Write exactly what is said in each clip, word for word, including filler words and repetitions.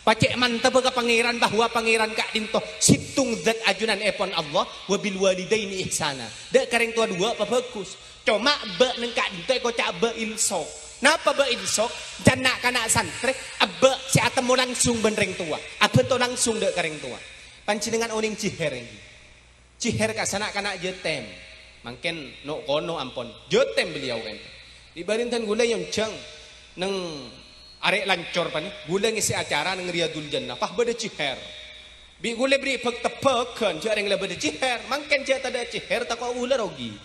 Pacè' mantebbhâ ka Pangèran bahwa Pangèran ka'dinto sèttong zat ajunanèpon Allah, "Wa bil walidaini ihsana." Dâ' ka rèng towa duwâ' pabhâghus. Coma bâ' neng ka'dinto èkoca' bâ' ilsok. Napa bâ' ilsok? Jhân na'-kana' santrè, abbâ' sè atemmo langsung bân rèng towa, abhânto langsung dâ' ka rèng towa. Panjhennengngan onèng jihèr ènggi? Jihèr ka sana'-kana' jâtèm. Mangkèn no'-kono ampon. Jâtèm beliau kan. Di barintan ghulâ nyonjhâng neng arè' lancor panè. Ghulâ ngèsè acara neng Riyadul Jannah. Pas bâdâ jihèr. Bi' ghulâ bherri' bhâk-tebbhâghân, jhâ' rèng la bâdâ jihèr. Mangkèn jhâ' tadâ' jihèr, tako' ghulâ rogi.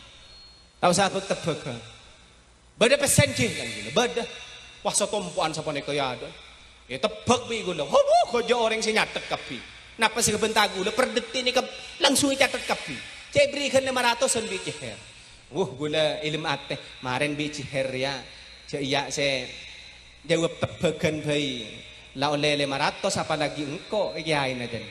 Ta' osa bhâk-tebbhâghân. Bâdâ pèssèna, jih, kan ghulâ. Bâdâ. Wah, satompo'an sapanèka, ya, adâ. Ètebbhâk bi' ghulâ. Hobo, ghâjâ orèng sè nyatèt kabbhi. Napa sè èbhânta ghulâ? Per detik nèka langsung ècatèt kabbhi. Cè' bherri'âghi lèma ratosan bi' jihèr. Wuh, ghulâ èlem atè. Marèn bi' jihèr, ya. Jhâ' iyâ sè jawab tebbhâghân bhâi. La ollè lèma ratos, apalagi engko', kèyaèna, jân.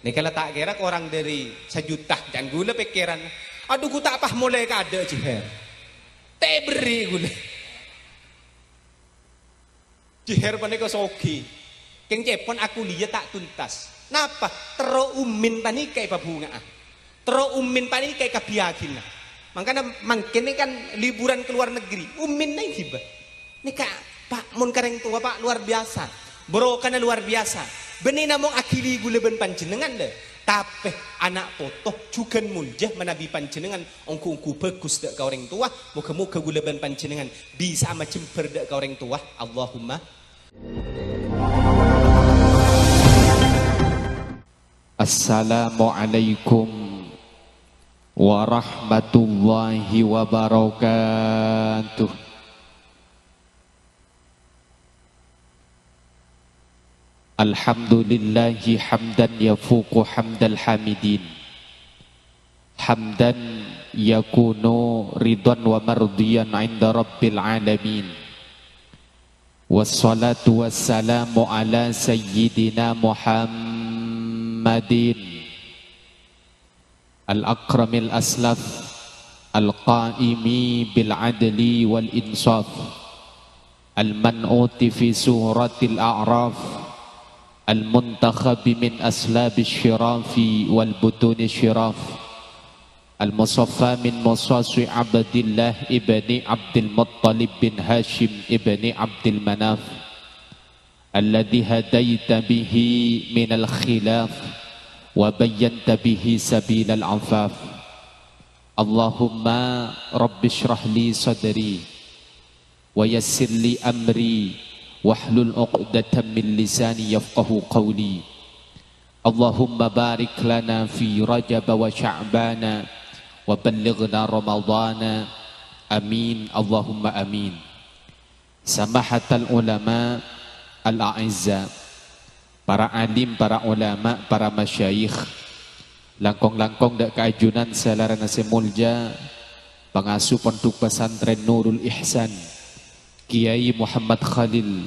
Nèka la ta' kèra korang dâri sajuta, jân ghulâ pèkkèran. Adhu, ghu ta' pas molè kaadâ' jihèr. Ta' èberri' ghulâ. Jihèr panèka soghi. Kèng cèpon akuliyah ta' tuntas. Napa? Terro ummin panèka èpabhunga'a. Terro ummin panèka èkabbhiyâghina. Mangkana mangkèn kan liburan ke luar negeri. Umminna èghibâ. Nèka, Pa', mon ka rèng towa, Pa', luar biasa. Barokana luar biasa. Bânnè namong aghili ghulâ bân panjhennengngan, lè. Tapè ana' poto jhughân molja manabi panjhennengngan ongghu-ongghu bhâghus dâ' ka orèng towa. Moghâ-moghâ ghulâ bân panjhennengngan bisa'a majembhâr dâ' ka orèng towa. Allahumma. Assalamualaikum warahmatullahi wabarakatuh. Alhamdulillahi hamdan yafuqu hamdal hamidin. Hamdan yakunu ridwan wa mardiyan 'inda rabbil alamin. Wassalatu wassalamu ala sayyidina Muhammadin al-akramil aslaf, al-qaimi bil adli wal insaf, al-man'uti fi suratil a'raf, al-muntakhabi min aslabis syirafi wal butuni syiraf, al-musaffa min musasi Abdillah ibni Abdul Muttalib bin Hashim ibni Abdul Manaf, alladzi hadaita bihi minal khilaf wa bayyanta bihi sabilal afaf. Allahumma rabbisyrah li sadri wa yassir li amri wahlul 'uqdatam min lisani yafqahu qawli. Allahumma barik lana fi Rajab wa Sya'bana wa ballighna Ramadana. Amin, Allahumma amin. Samahatal ulama al-a'izza, para alim, para ulama, para masyayikh, langkong-langkong dâ' ka ajunan sè larana sè molja, pangasuh Pondhuk Pesantren Nurul Ihsan, Kiai Muhammad Khalil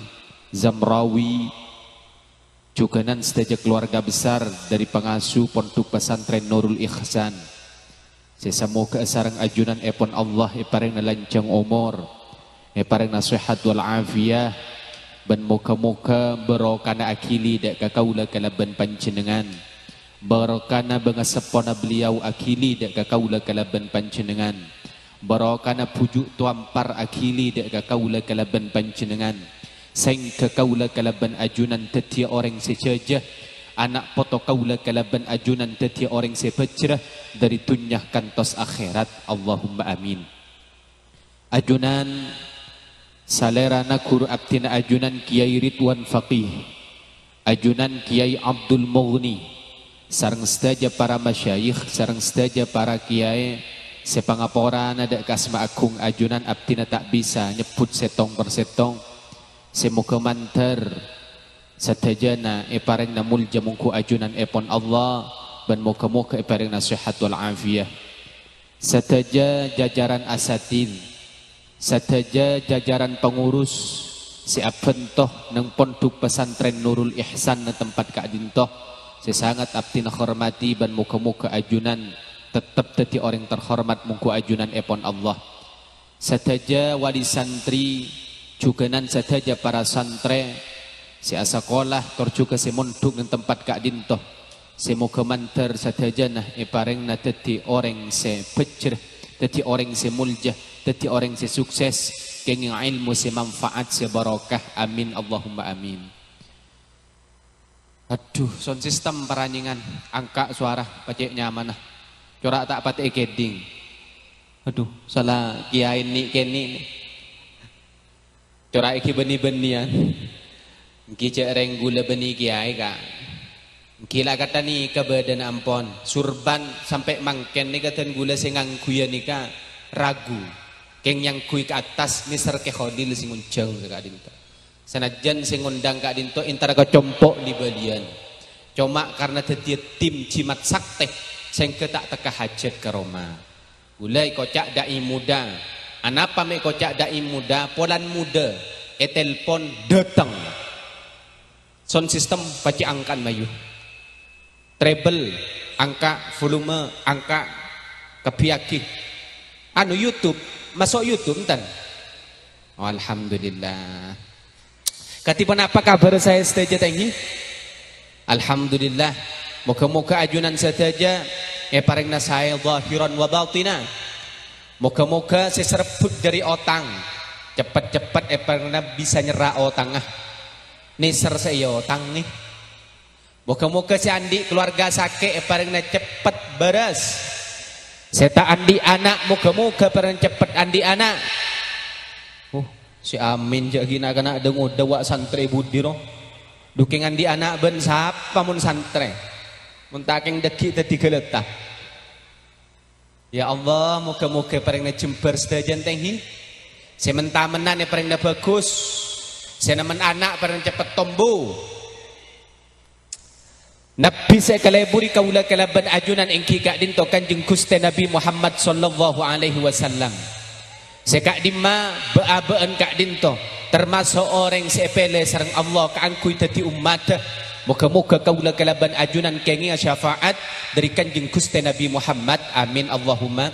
Zamrawi, jhughânan sadhâjâ kalowarga besar dâri pangasuh Pondhuk Pesantren Nurul Ihsan, sè samoghâ sareng ajunan èpon Allah èparèngana lanjhâng omor, èparèngana sehat wal afiyah, bân moghâ-moghâ barokana aghili dâ' ka kaulâ kalabân panjhennengngan. Barokana bângaseppona beliau aghili dâ' ka kaulâ kalabân panjhennengngan. Barokana bhuju' towampar aghili dâ' ka kaulâ kalabân panjhennengngan. Sèngghâ kaulâ kalabân ajunan dhâddhiyâ orèng sè jhâjâ, ana' poto kaulâ kalabân ajunan dhâddhiyâ orèng sè bhâjrâ dâri dhunnya kantos akhèrat. Allahumma amin. Ajunan, salèrana ghuru abdhina ajunan Kiai Ridwan Faqih, ajunan Kiai Abdul Mughni, sareng sadhâjâ para masyayikh, sareng sadhâjâ para kiai sè pangaporana dâ' ka asma agung ajunan abdhina ta' bisa nyebbhut sèttong per sèttong, sè moghâ mandhâr sadhâjâna èparèngana molja mongghu ajunan èpon Allah, bân moghâ-moghâ èparèngana sehat wal afiyah. Sadhâjâ jajaran asatidz, sadhâjâ jajaran pangurus sè abhânto neng Pondhuk Pesantren Nurul Ihsan neng tempat ka'dinto, sè sanget abdhina hormati bân moghâ-moghâ ajunan tettep dhâddhi orèng terhormat mongghu ajunan èpon Allah. Sadhâjâ wali santri, jhughânan sadhâjâ para santrè, sè asakola, tor jhughâ sè mondhuk neng tempat ka'dinto, sè moghâ mandhâr sadhâjâna èparèngana dhâddhi orèng sè bhâjjhrâ, dhâddhi orèng sè molja, dhâddhi orèng sè sukses, kèngèng èlmo sè manfaat, sè barokah. Amin, Allahumma amin. Adhu, sound system paranyèngan, angka' sowara, pacè' nyamana. Cora' ta' patè èkèdhing. Adhu, sala kèyaè nè'-kènè'. Cora' èghibânnè-bânnèyan. Èngghi jhâ' rèng ghulâ bânnè kèyaè, Ka'. Èngghi la kantha nèka bâdâna ampon. Surban sampè' mangkèn nèka dân ghulâ sè ngangghuya nèka ragu. Kèng nyangghuy ka attas nèser Kè Kholil sè ngonjhâng ka'dinto. Sanajjân sè ngondhâng ka'dinto èntara ka compo' li-bâliyân. Coma karna dhâddhiyâ tim jimat saktè, sèngghâ ta' tekka hajhât ka roma. Ghulâ èkoca' da'i muda. Anapa mè' èkoca' da'i muda? Polana muda. Ètelpon, dâteng. Sound system pacè' angka'an mayu. Treble, angka', volume, angka', kabbhiyâghi. Anu, YouTube, maso' YouTube, enten? Oh, alhamdulillah. Kadhi ponapa kabhâr saè sadhâjâ, ta' èngghi? Alhamdulillah. Moghâ-moghâ ajunan sadhâjâ èparèngana saè zahiran wa batina. Moghâ-moghâ sè sarebbhek dâri otang, ceppet-ceppet èparèngana bisa nyerra otangnga. Nèser sè èotangè. Moghâ-moghâ sè andi' kalowarga sakè' èparèngana ceppet bârâs. Sè ta' andi' ana', moghâ-moghâ parèng ceppet andi' ana'. Oh, sè amin jhâ' ghi' na'-kana' dâ-ngodâ wa' santrè budi, ro. Dhu kèng andi' ana' bân sapa mon santrè? Mon ta' kèng dhâggi' dhâddhi ghâlâta. Ya Allah, moghâ-moghâ parèngana jembhâr sadhâjâna, ta' èngghi. Sè men-tamennan èparèngana bhâghus. Sè nemmen ana' parèngana ceppet tombu. Nabbhi sè èkaleburi kaulâ kalabân ajunan èngghi ka'dinto Kanjeng Ghustè Nabbhi Muhammad sallallahu alaihi wasallam. Sè ka'dimma bâ'-abâ'ân ka'dinto, tamaso' orèng sè èpèlè sareng Allah kaangghuy dhâddhi ommaddhâ. Moghâ-moghâ kaulâ kalabân ajunan kèngènga syafaat dâri Kanjeng Ghustè Nabbhi Muhammad. Amin, Allahumma.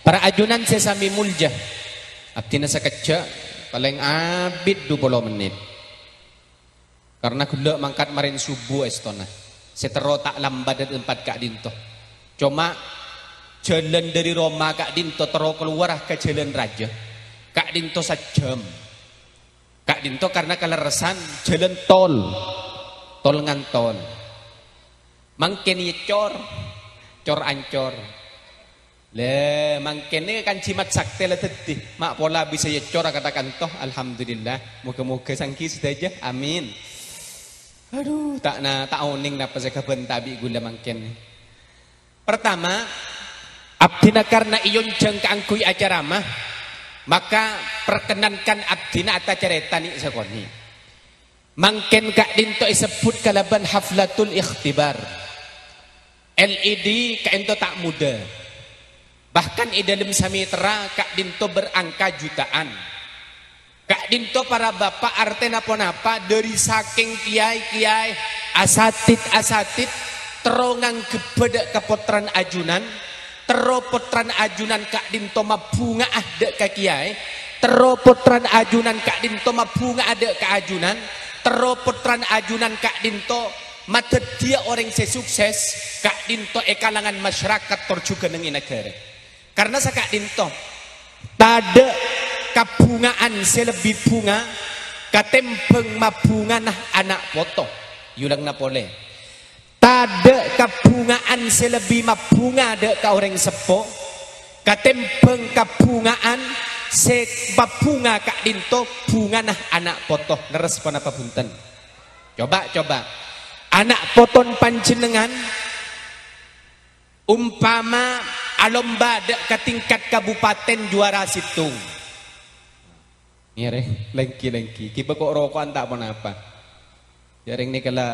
Para ajunan sè samè molja, abdhina sakejjhâ', palèng abit dhu polo mennit. Karna ghellâ' mangkat marèn subuh èstona. Sè terro ta' lambât dâ' tempat ka'dinto. Coma, jhâlân dâri roma ka'dinto terro kalowara ka jhâlân rajâ. Ka'dinto sajjhâm. Ka'dinto karna kalerressan jhâlân tol. Tol ngantol. Mangkèn ècor. Cor-ancor. Lè, mangkèn nèka kan jimat saktè la dhâddhi. Ma' pola bisa ècor akantha kanto, alhamdulillah. Moghâ-moghâ sangghi sadhâjâ. Amin. Adhu, ta' na-, ta' onèng napa sè èkabânta bi' ghulâ mangkèn. Pertama, abdhina karna èonjhâng kaangghuy acaramah, maka perkenankan abdhina atacarèta nè' sakonè'. Mangkèn ka'dinto èsebbhut kalabân haflatul ikhtibar. L E D ka'dinto ta' modâ. Bahkan è dâlem samèterra ka'dinto berangka jutaan. Ka'dinto para bapa' artèna ponapa dâri sakèng kèyaè-kèyaè, asatid-asatid, terro ngangghep bâdâ ka pottrana ajunan, terro pottrana ajunan ka'dinto mabhunga'a dâ' ka kèyaè, terro pottrana ajunan ka'dinto mabhunga'a dâ' ka ajunan, terro pottrana ajunan ka'dinto madhâddhiyâ orèng sè sukses, ka'dinto è kalangan masyarakat tor jhughân neng è naghârâ. Karna saka'dinto, tadâ' kabhunga'an sè lebbi bhunga katèmbhâng mabhungana ana' poto. Èolangana polè. Tadâ' kabhunga'an sè lebbi mabhunga dâ' ka orèng seppo katèmbhâng kabhunga'an sè mabhunga ka'dinto bhungana ana' poto. Lerres ponapa bhunten? Coba, coba. Ana' poton panjhennengngan Umpama alomba dâ' ka tingkat kabupaten juwara sèttong. Ngèrè, lèngghi-lèngghi. Ghibâ ko'-roko'an ta' ponapa. Jhârèng nèka la,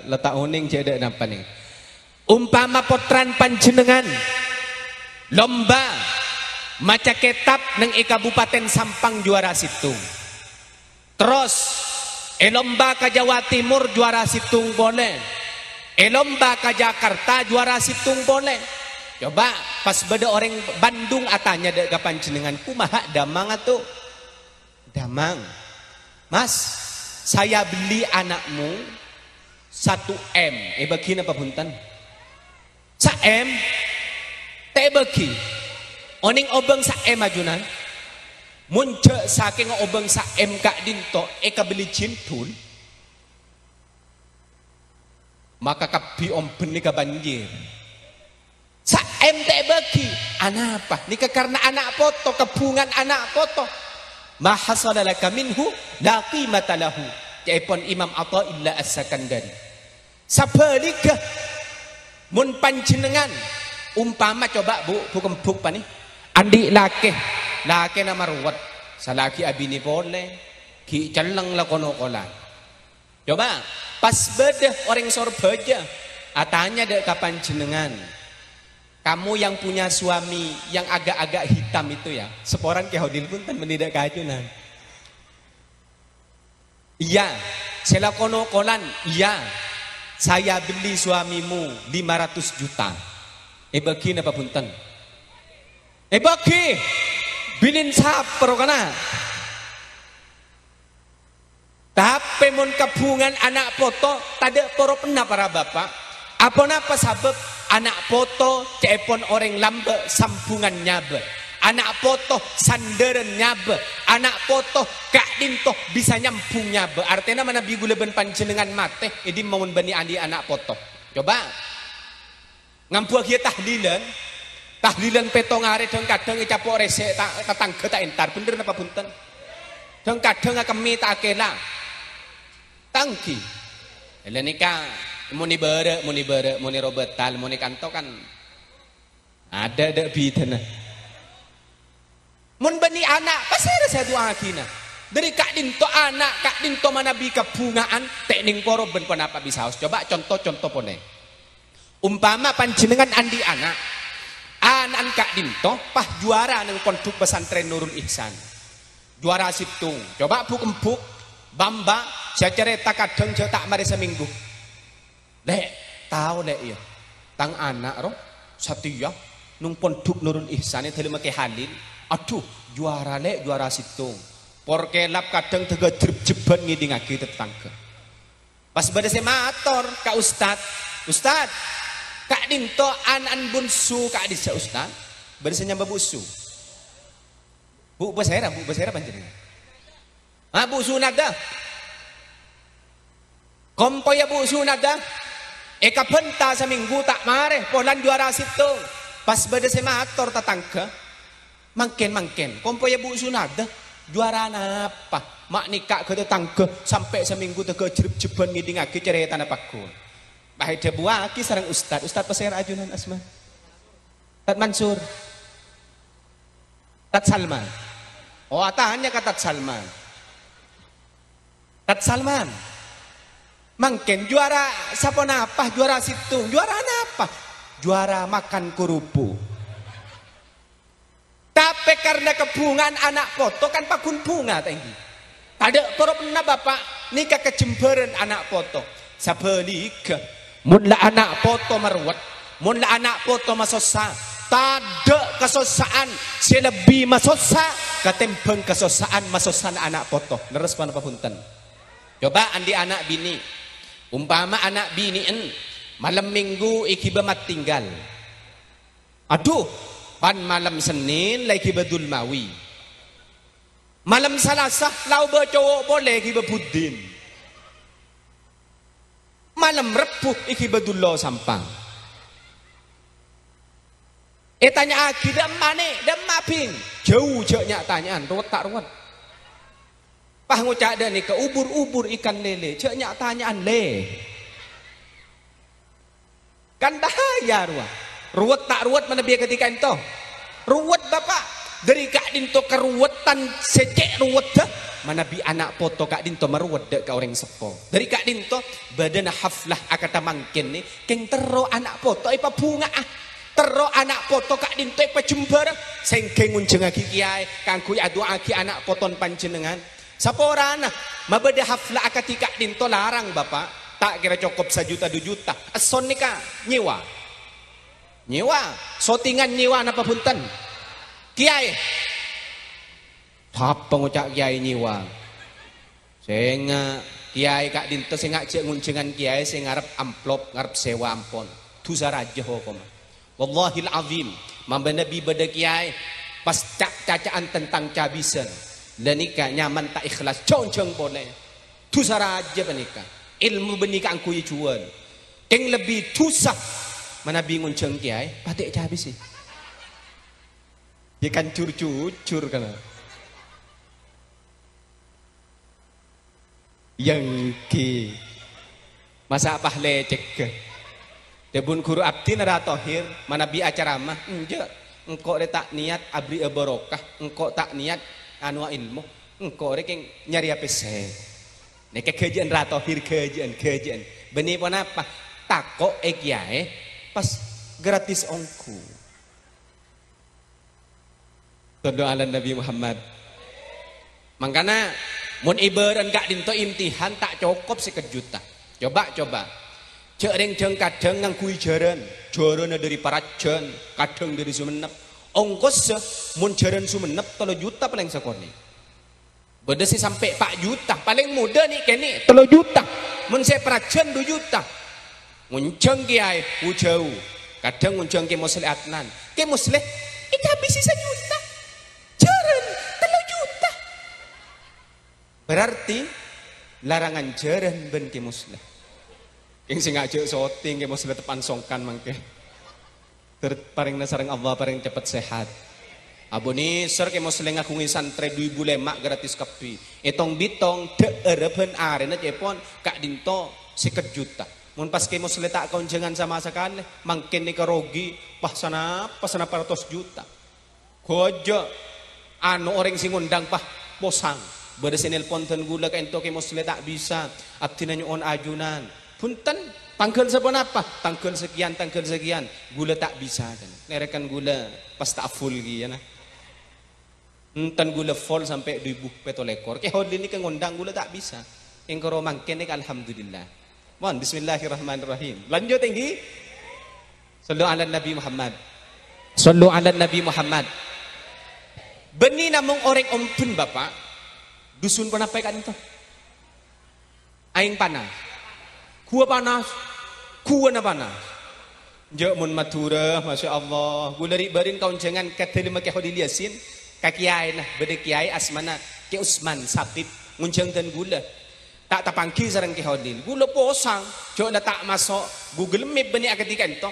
la ta' onèng jhâ' dâ' napa nè. Umpama pottrana panjhennengngan lomba maca kètab neng è Kabupaten Sampang juwara sèttong. Terros, è lomba ka Jawa Timur juwara sèttong polè. È lomba ka Jakarta juwara sèttong polè. Coba, pas bâdâ orèng Bandung atanya dâ' ka panjhennengngan, "Kumaha damang, Atu?" "Damang, Mas, Saya beli anakmu satu M. Èbâgi napa bhunten? Sa-M? Ta' èbâgi. Onèng obâng sa-M, ajunan? Mon jhâ' sakènga obâng sa-M ka'dinto èkabelli jhindhul, maka kabbhi ombân nèka banjir. Sa-M ta' èbâgi. Anapa? Nèka karna ana' poto, kabhungan ana' poto. "Ma hasala laka minhu la qimata lahu." Ca'èpon Imam Athaillah As-Sakandari. Sabhâligghâ, mon panjhennengngan, ompama, coba, Bu, bu-kembhuk panè, andi' lakè, lakèna marowet, salaghi abinè polè, ghi' celleng la ko-nokolan. Coba, pas bâdâ orèng Sorbhâjâ atanya dâ' ka panjhennengngan, "Kamu yang punya suami yang agak-agak hitam itu, ya?" Saporana Kè Hodil bhunten, bânnè dâ' ka ajunan. "Iya, sè la ko-nokolan, iya. Saya beli suamimu lima ratus juta." Èbâgi napa bhunten? Èbâgi. Bilin sapa rowa kana'? Tapè mon kabhungan ana' poto, tadâ' poropanna para bapa'. Aponapa sabâb? Ana' poto ca'èpon orèng lambâ' sambhungan nyabâ. Ana' poto sandhârân nyabâ. Ana' poto ka'dinto bisa nyambhung nyabâ. Artèna manabi ghulâ bân panjhennengngan matè, è dimma mon bânnè andi' ana' poto? Coba. Ngambuwâghiyâ tahlilan. Tahlilan pètto arè dhâng-kadhâng ècapo' rèsè' ta-, tatangghâ ta' entar. Bhender napa bhunten? Dhâng-kadhâng akemmè ta' akèla. Tangghi. Ella nèka, monè bârâ', monè bârâ', monè robâtal, monè kanto kan adâ', adâ' bhidhâna. Mon bânnè ana', pasèra sè èdu'aaghina? Dâri ka'dinto ana', ka'dinto manabi kabhunga'an, tèkning koro bân ponapa bisaos. Coba conto-conto polè. Ompama panjhennengngan andi' ana', ana'na ka'dinto pas juwara neng Pondhuk Pesantren Nurul Ihsan. Juwara sèttong. Coba bu-kembhuk, bâ'-embâ', sè acarèta kadhâng jhâ' ta' marè samènggu. "Lè', tao, Lè', iyâ. Tang ana' ro, satèya, neng Pondhuk Nurul Ihsan è dâlemma Kè Halil. Adhu, juwara, Lè', juwara sèttong. Por kèlap kadhâng tèghâ jrep-jebban ngèdingngaghi tatangghâ." Pas bâdâ sè mator ka Ustad, "Ustad, ka'dinto ana'na bungsu ka'dissa', Ustad?" Bâdâ sè nyamana bungsu. Bu, pasèra, Bu, pasèra panjhennengngan? Ah, Bu Sunada. Kompoyya Bu Sunada. Èkabhânta samènggu ta' marè, polana juwara sèttong. Pas bâdâ sè mator tatangghâ, "Mangkèn, mangkèn, kompoyya Bu Sunada, juwara napa? Ma' nèka ghâ' tatangghâ sampè' samènggu tèghâ jrep-jebban ngèdingngaghi carètana pagghun." Pas èdhâbuwâghi sareng Ustad, "Ustad pasèra ajunan asma?" "Tad Mansur." "Tad Salman." Oh, atanya ka Tad Salman. "Tad Salman, mangkèn juwara saponapa? Juwara sèttong. Juwara napa?" "Juwara makan kurupu'." Tapè karna kabhunga'an ana' poto kan pagghun bhunga, ta' ènggi? Tadâ' poropanna bapa', nèka kajembhârân ana' poto. Sabhâligghâ, mon la ana' poto marowet, mon la ana' poto masossa, tadâ' kasossa'an sè lebbi masossa katèmbhâng kasossa'an masossana ana' poto. Lerres ponapa bhunten? Coba andi' ana' binè'. Ompama ana' binè'en malem Minggu èghibâ Matinggal. Adhu, pan malem Sennèn la èghibâ Dulmawi. Malem Salasa la obâ cowo' polè èghibâ Buddin. Malem Rebbhu èghibâ Dullo Sampang. Ètanya'aghi, "Dâ'emma, Nè'? Dâ'emma, Bhing?" Jhâu, jhâ' nya'-tanya'an, rowet ta' rowet. Pas ngoca' dâ' nèka, "Ubur-ubur ikan lele, jhâ' nya'-tanya'an, Lè'." Kan bahaya rowa. Rowet ta' rowet manabi akadhi ka'dinto? Rowet, Bapa'. Dâri ka'dinto karowettan sè cè' roweddhâ, manabi ana' poto ka'dinto marowet dâ' ka orèng seppo. Dâri ka'dinto bâdâna haflah akadhi mangkèn nè, kèng terro ana' poto èpabhunga'a. Terro ana' poto ka'dinto èpajembhârâ, sèngghâ ngonjhângngaghi kèyaè kaangghuy adu'aaghi ana' poton panjhennengngan. Saporana mabâdâ hafla akadhi ka'dinto larang, Bapa'. Ta' kèra cokop sajuta du juta. Esson nèka nyèwa. Nyèwa. Sotingan nyèwa napa bhunten? Kèyaè. Sapa ngoca' kèyaè nyèwa? Sènga' kèyaè ka'dinto sènga' jhâ' ngonjhângan kèyaè sè ngarep amplop, ngarep sèwa ampon. Dhusa rajâ hokomma. Wallahil azim, mamba nabi bâdâ kèyaè pas ca'-caca'an tentang cabisân. La nèka nyaman ta' ikhlas, jhângjhâng polè. Dhusa rajâ panèka. Èlmo bânnè kaangghuy jhuwâl. Kèng lebbi dhusa manabi ngonjhâng kèyaè, patè' cabisè. Yâ kan jur-jujur kana. Yâ èngghi. Masa' pas lècègghâ. Dhâbuna ghuru abdhina Ra Thohir, manabi acaramah, "Enjâ', engko' rè ta' niyat aberri'â barokah, engko' ta' niyat anowa èlmo, engko' rè kèng nyarèya pèssè." Nèka ghâjâ'ân Ra Thohir, ghâjâ'ân, ghâjâ'ân. Bânnè ponapa? Tako' è kèyaè pas gratis ongghu. Shallu ala Nabi Muhammad. Mangkana, mon èbârâ'ân ka'dinto imtihan ta' cokop sèket juta. Coba, coba. Jhâ' rèng dhâng-kadhâng ngangghuy jhârân. Jhârânna dhâri Parajân, kadhâng dhâri Songennep. Ongkossa, mon jhârân Songennep, tello juta palèng sakonè'. Bâdâ sè sampè' pa' juta, palèng modâ nè'-kènè' tello juta. Mon sè Parajân du juta. Ngonjhâng kèyaè, bu-jhâu. Kadhâng ngonjhâng Kè Musleh Adnan. "Kè Musleh, ècabisè sajuta. Jhârân, tello juta." Berarti, larangan jhârân bân Kè Musleh. Kèng sènga' jhâ' soting Kè Musleh teppa'na songkan mangkè. Ter-, parèngna sareng Allah, parèng cepet sehat. Abu Nisar Kè Musleh ngaghungè santrè du èbu lèma' gratis kabbhi. Ètong-bitong, dhâ'ârâ bân arèna cèpon ka'dinto sèket juta. Mon pas Kè Musleh ta' kaonjhângan sama sakalè, mangkèn nèka rogi, pas sanapa, sanapa ratos juta. Ghâjâ', ano orèng sè ngondhâng, pas posang. Bâdâ sè nelpon dân ghulâ ka'dinto Kè Musleh ta' bisa, abdhina nyo'on ajunan. Bhunten, tangghâl saponapa? Tangghâl sakèyan, tangghâl sakèyan. Ghulâ ta' bisa, kan. Nèrèkan ghulâ pas ta' full kèya, na. Enten ghulâ full sampè' du èbu pètto lèkor. Kè Holil nèka ngondhâng ghulâ ta' bisa. Èngkoro mangkèn nèka alhamdulillah. Mon, bismillahirrahmanirrahim. Lanjut, èngghi. Shallu ala Nabi Muhammad. Shallu ala Nabi Muhammad. Bânnè namong orèng ombhân, Bapa'. Dusun ponapa è ka'dinto? Aèng panas. Ghuwâ panas. Ghuwâna panas. Jhâ' mon Madhurâ, Masya Allah. Ghulâ ri'-bâri'ân kaonjhângan ka dhâlemma Kè Holil Yasin. Ka kèyaèna, bâdâ kèyaè asmana Kè Usman Sakib. Ngonjhâng dân ghulâ. Ta' tapangghi sareng Kè Holil. Ghulâ posang. Jhâ' la ta' maso' Google Map bânnè akadhi ka'dinto.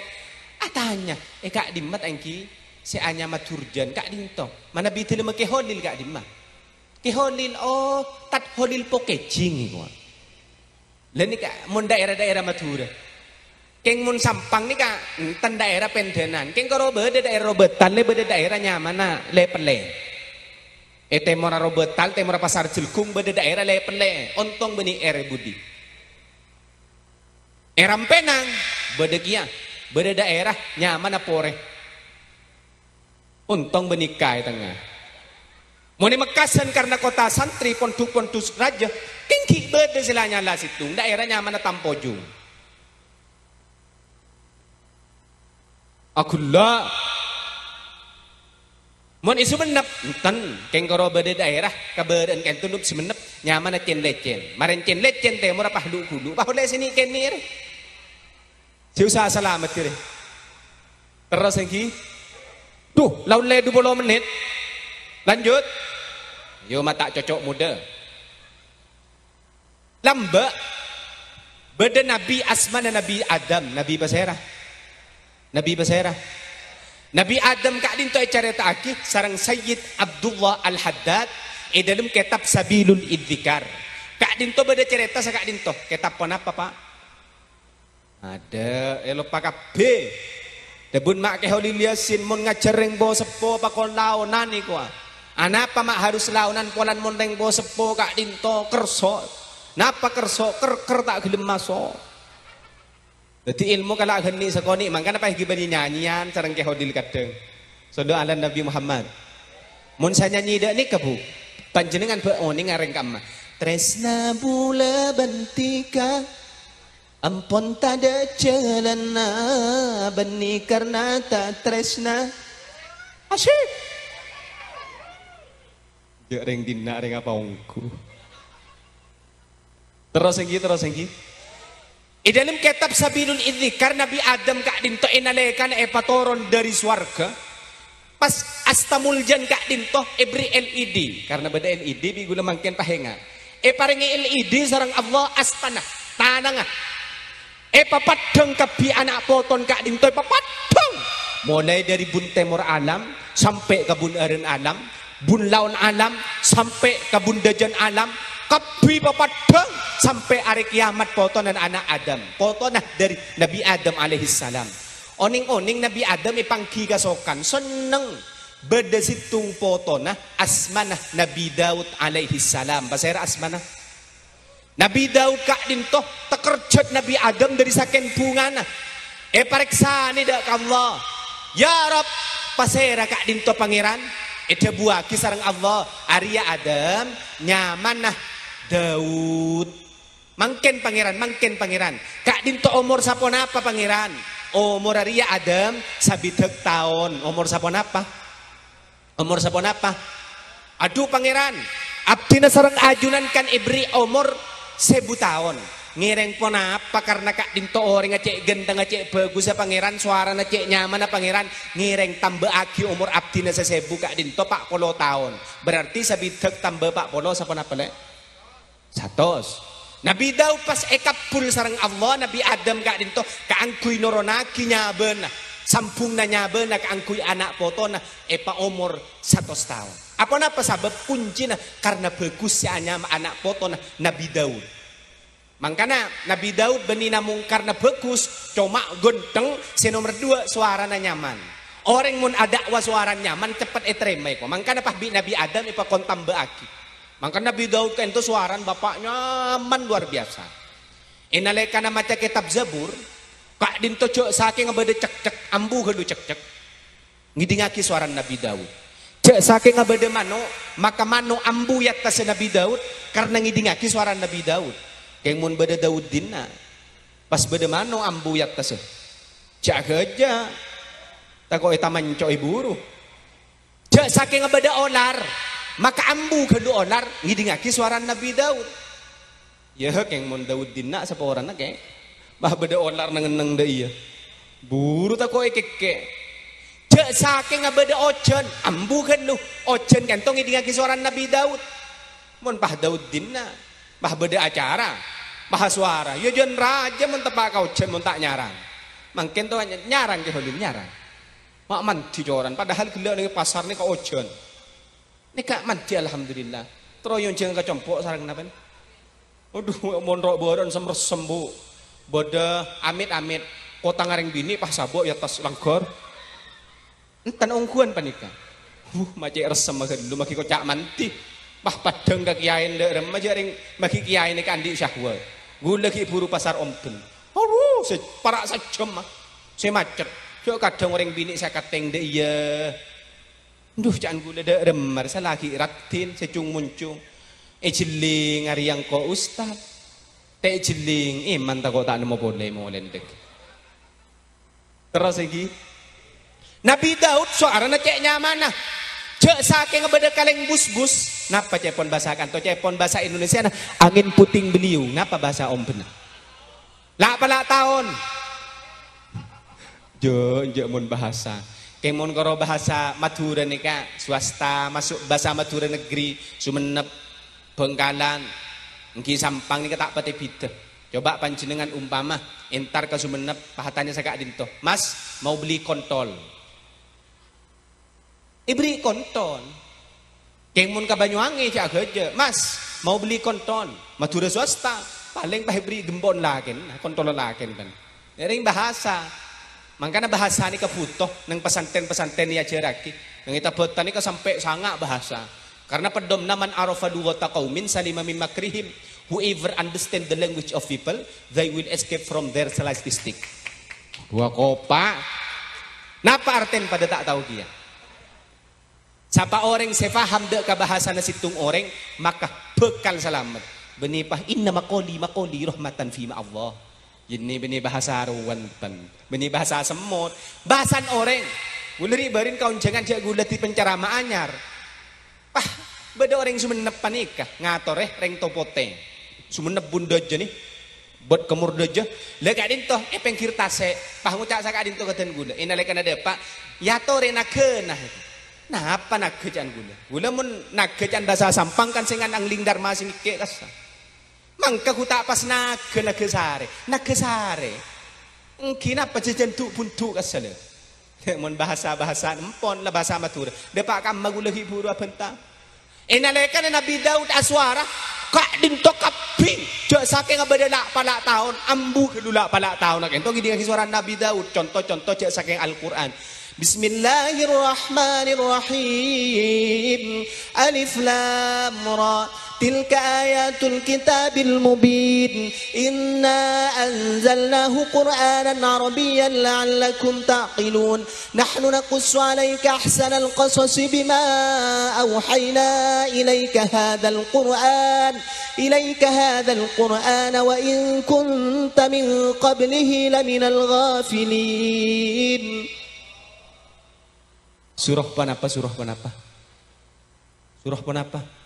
Atanya, "È ka'dimma ta' èngghi sè anyama Durjan ka'dinto? Manabi dhâlemma Kè Holil ka'dimma?" Kè Holil, oh, Tad Holil Packaging, kowa. Lah nèka mon daerah-daerah Madhurâ. Kèng mon Sampang nèka enten daerah Pendanan. Kèng karo bâdâ daerah Robetal, bâdâ daerah nyamana Lèpellè. È tèmorra Robetal, tèmorra Pasar Jelgung, bâdâ daerah Lèpellè. Ontong bânnè è budi. È Rampenang, bâdâ kèya, bâdâ daerah nyamana Porè. Ontong bânnè ka è tengnga. Mon è Mekkasân karna kota santri, pondhuk-pondhuk rajâ, kèng ghi' bâdâ sè la nyala sèttong, daerah nyamana Tampojung. Aghellâ'. Mon è Songennep, enten, kèng karo bâdâ daerah kabârâ'ân ka'dinto Songennep, nyamana Cèn-Lècèn. Marèn Cèn-Lècèn tèmorra Pahlu'-Ghulu', pas ollè sè nè'-kènè' rè. Sè usaha salamet, rè. Terros, èngghi? Duh, la ollè dupolo mennit. Lanjut. Yo, mata' cocok modâ. Lambâ', bâdâ nabi asmana Nabi Adam. Nabi pasèra? Nabi pasèra? Nabi Adam ka'dinto ècarèta'aghi sareng Sayyid Abdullah Al-Haddad è dâlem kètab Sabilul Idzikar. Ka'dinto bâdâ carèta saka'dinto. Kètab ponapa, Pa'? Adâ', èloppa kabbhi. Dhâbuna Ma' Kè Holil Yasin, mon ngajhâr rèng po-seppo pakon laonan èkowa. Anapa Ma' harus laonan polana mon rèng po-seppo ka'dinto kerso? Napa kerso? Kèr-kèr ta' ghellem maso'. Dhâddhi èlmo kala' ghâni' sakonè', mangkana pas èghibâni nyanyian sareng Kè Holil kadhâng. Shallu ala Nabi Muhammad. Mon sè nyanyi dâ' nèka, Bu, panjhennengngan bâ' onèng arèng ka'emma. Trèsna bulâ bân dhika. Ampon tadâ' jhâlânna bânnè karna ta' trèsna. Asyik. Jhâ' rèng dinna' rèng apa ongghu. Terros ènggi, terros ènggi. È dâlem kètab Sabilul Idzikar, Nabbhi Adam ka'dinto è nalèkana èpatoron dâri sowarghâ, pas asta moljâna ka'dinto èberri' L E D, karna bâdâ L E D bi' ghulâ mangkèn pas ènga'. Èparèngè L E D sareng Allah, astana, tanangnga. Èpapeddhâng kabbhi ana' potona ka'dinto èpapeddhâng. Molaè dâri bun tèmor alam sampè' ka bun arèn alam, bun laon alam sampè' ka bun dâjân alam, kabbhi papeddhâng sampè' arè kèyamat potona ana' Adam, potona dâri Nabbhi Adam alaihissalam. Onèng-onèng Nabbhi Adam èpangghi kasokan, senneng. Bâdâ sèttong potona asmana Nabbhi Daud alaihissalam. Pasèra asmana? Nabbhi Daud ka'dinto takerjhât Nabbhi Adam dâri sakèng bhungana. Èparèksanè dâ' ka Allah, "Ya Rabb, pasèra ka'dinto Pangèran?" Èdhâbuwâghi sareng Allah, "Arèya Adam, nyamana Daud." "Mangkèn Pangèran, mangkèn Pangèran. Ka'dinto omor saponapa Pangèran?" "Omor arèya Adam sabidhâk taon." "Omor saponapa?" "Omor saponapa?" "Adhu, Pangèran, abdhina sareng ajunan kan èberri' omor sèbu taon. Ngèrèng ponapa karna ka'dinto orèngnga cè' ghântengnga, cè' bhâghussa Pangèran, sowarana cè' nyamana Pangèran, ngèrèng tambâ'aghi omor abdhina sè sèbu ka'dinto pa' polo taon. Berarti sabidhâk tamba pa' polo saponapa, Lè'?" Satos. Nabbhi Daud pas èkabbhul sareng Allah, Nabbhi Adam ka'dinto kaangghuy noronnaghi nyabâna, sambhungnga nyabâna kaangghuy ana' potona èpaomor satos taon. Aponapa sabâb? Kuncina karna bhâghus sè anyama ana' potona Nabbhi Daud. Mangkana Nabbhi Daud bânnè namong karna bhâghus, coma ghântheng, sè nomer duwâ' sowarana nyaman. Orèng mon adâ'wa sowarana nyaman, ceppet ètarèmaè, ko. Mangkana pas bi' Nabbhi Adam èpakon tambâ'aghi. Mangkana Nabbhi Daud ka'dinto sowarana bapa' nyaman luar biasa. È nalèkana maca kètab Zabur, ka'dinto jhâ' sakènga bâdâ cekcek, ambu ghâllu cekcek. Ngèdingngaghi sowarana Nabbhi Daud. Jhâ' sakènga bâdâ mano', maka mano' ambu è attassa Nabbhi Daud, karna ngèdingngaghi sowarana Nabbhi Daud. Kèng mon bâdâ Daud dinna', pas bâdâ mano' ambu è attassa, jhâ' ghâjâ, tako' ètamanco'è buru. Jhâ' sakènga bâdâ olar, maka ambu ghâllu olar ngèdingngaghi sowarana Nabbhi Daud. Yâ, kèng mon Daud dinna' saporana, kèng. Bâh, bâdâ olar neng-enneng dâ' iyâ. Buru tako' èkèkkè'. Jhâ' sakènga bâdâ ojhân, ambu ghâllu. Ojhân ka'dinto ngèdingngaghi sowarana Nabbhi Daud. Mon pas Daud dinna', pas bâdâ acara, pas sowara, yâ jân rajâ mon teppa' ka ojhân mon ta' nyarang. Mangkèn to ny-, nyarang, Kè Holil, nyarang. Ma' mandhi coran, padahal ghellâ' neng pasar nèka ojhân. Nèka mandhi, alhamdulillah. Terro yonjhâng ka compo' sareng napa? Adhu, mon ro'-bâro'an sem-ressem, Bu. Bâdâ amit-amit, kotang arèng binè' pas sabo' è attas langghâr. Enten ongghuwân panèka. Wuh, ma' cè' ressem ghâllu, maghi koca' mandhi. Pas paddhâng ka kèyaèna dâ' remma, jhâ' rèng maghi kèyaè nèka andi' syahwat. Ghulâ ghi' buru pasar ombân. Adhu, sè para' sajjhâm, ah. Sè macet. Jhâ' kadhâng orèng binè' sè akatèng dâ' iyâ. Adhu, ca'na ghulâ dâ' remma, sè laghi' raddhin, sè cung-moncung. Èjhelling arèya engko' ustad. Ta' èjhelling, èman tako' ta' nemmo polè molè endek. Terros ènggi. Nabbhi Daud sowarana cè' nyamana. Jhâ' sakènga bâdâ kalèng busbus. Napa ca'èpon bhâsa kanto? Ca'èpon bhâsa Indonesiana, angin puting beliung. Napa bhâsa ombânna? La'-pala' taon. Jhâ', jhâ' mon bhâsa. Kèng mon karo bhâsa Madhurâ nèka, swasta, maso' bhâsa Madhurâ negeri, Songennep, Bhângkalan, ènggi Sampang nèka ta' patè bhidhâ. Coba panjhennengngan umpama èntar ka Songennep, pas atanya sè ka'dinto, "Mas, mau beli kontol?" Èberri' kontol. Kèng mon ka Banyuwangi jhâ' ghâjâ, "Mas, mau beli kontol?" Madhurâ swasta, palèng pas èberri' gempon lakèn, kontol lakèn, kan. Ngèrèng bhâsa. Mangkana bhâsa nèka bhuto neng pesantren-pesantren èajhârraghi. Neng è Tabatanna nèka sampè' sanga' bhâsa. Karna peddhomna, "Man arafa lughata qaumin salima min makrihim." Whoever understand the language of people, they will escape from their selestistic. Dua kopa. Napa artèna padâ ta' tao kèya? Sapa orèng sè paham dâ' ka bhâsana sèttong orèng, maka bhâkal salamet. Bânnè pas, "Inna maqali maqali rahmatan fima Allah." Yènnè bânnè bhâsa rowan, pan. Bânnè bhâsa semmot. Bhâsana orèng. Ghulâ ri'-bâri'na kaonjhângan jhâ' ghulâ dhâddhi penceramah anyar. Pas, bâdâ orèng Songennep panèka ngatorè rèng Topotè. Sumenep bun dâjâ nè, bât kemor dâjâ. La ka'dinto è pèngghir tasè', pas ngoca' saka'dinto ka dân ghulâ. È nalèkana dâpa', èyatorè naghâna. Napa naghâ ca'na ghulâ? Ghulâ mon naghâ ca'na bhâsa Sampang kan sèngan angling dârma sè mèkkè kassa'. Mangka ghu ta' pas naghâ, naghâ sarè. Naghâ sarè. Èngghi napa jhâjhân du'-bundu' kassa' la. Mon bhâsa-bhâsa empon la bhâsa Madhurâ. Dâpa' kamma ghulâ ghi' buru abhânta. È nalèkana Nabbhi Daud asowara, ka'dinto kabbhi, jhâ' sakènga bâdâ la'-pala' taon, ambu ghâllu la'-pala' taon. Ka'dinto ngèdingngaghi sowara Nabbhi Daud, conto-conto jhâ' sakèng Al-Qur'an. Bismillahirrahmanirrahim. Alif Lam Ra. تلك آيات الكتاب المبين. إنا أنزلناه قرآنا عربيا لعلكم تعقلون. نحن نقص عليك أحسن القصص بما أوحينا إليك هذا القرآن، إليك هذا القرآن وإن كنت من قبله لمن الغافلين. Surah ponapa, surah ponapa? Surah ponapa?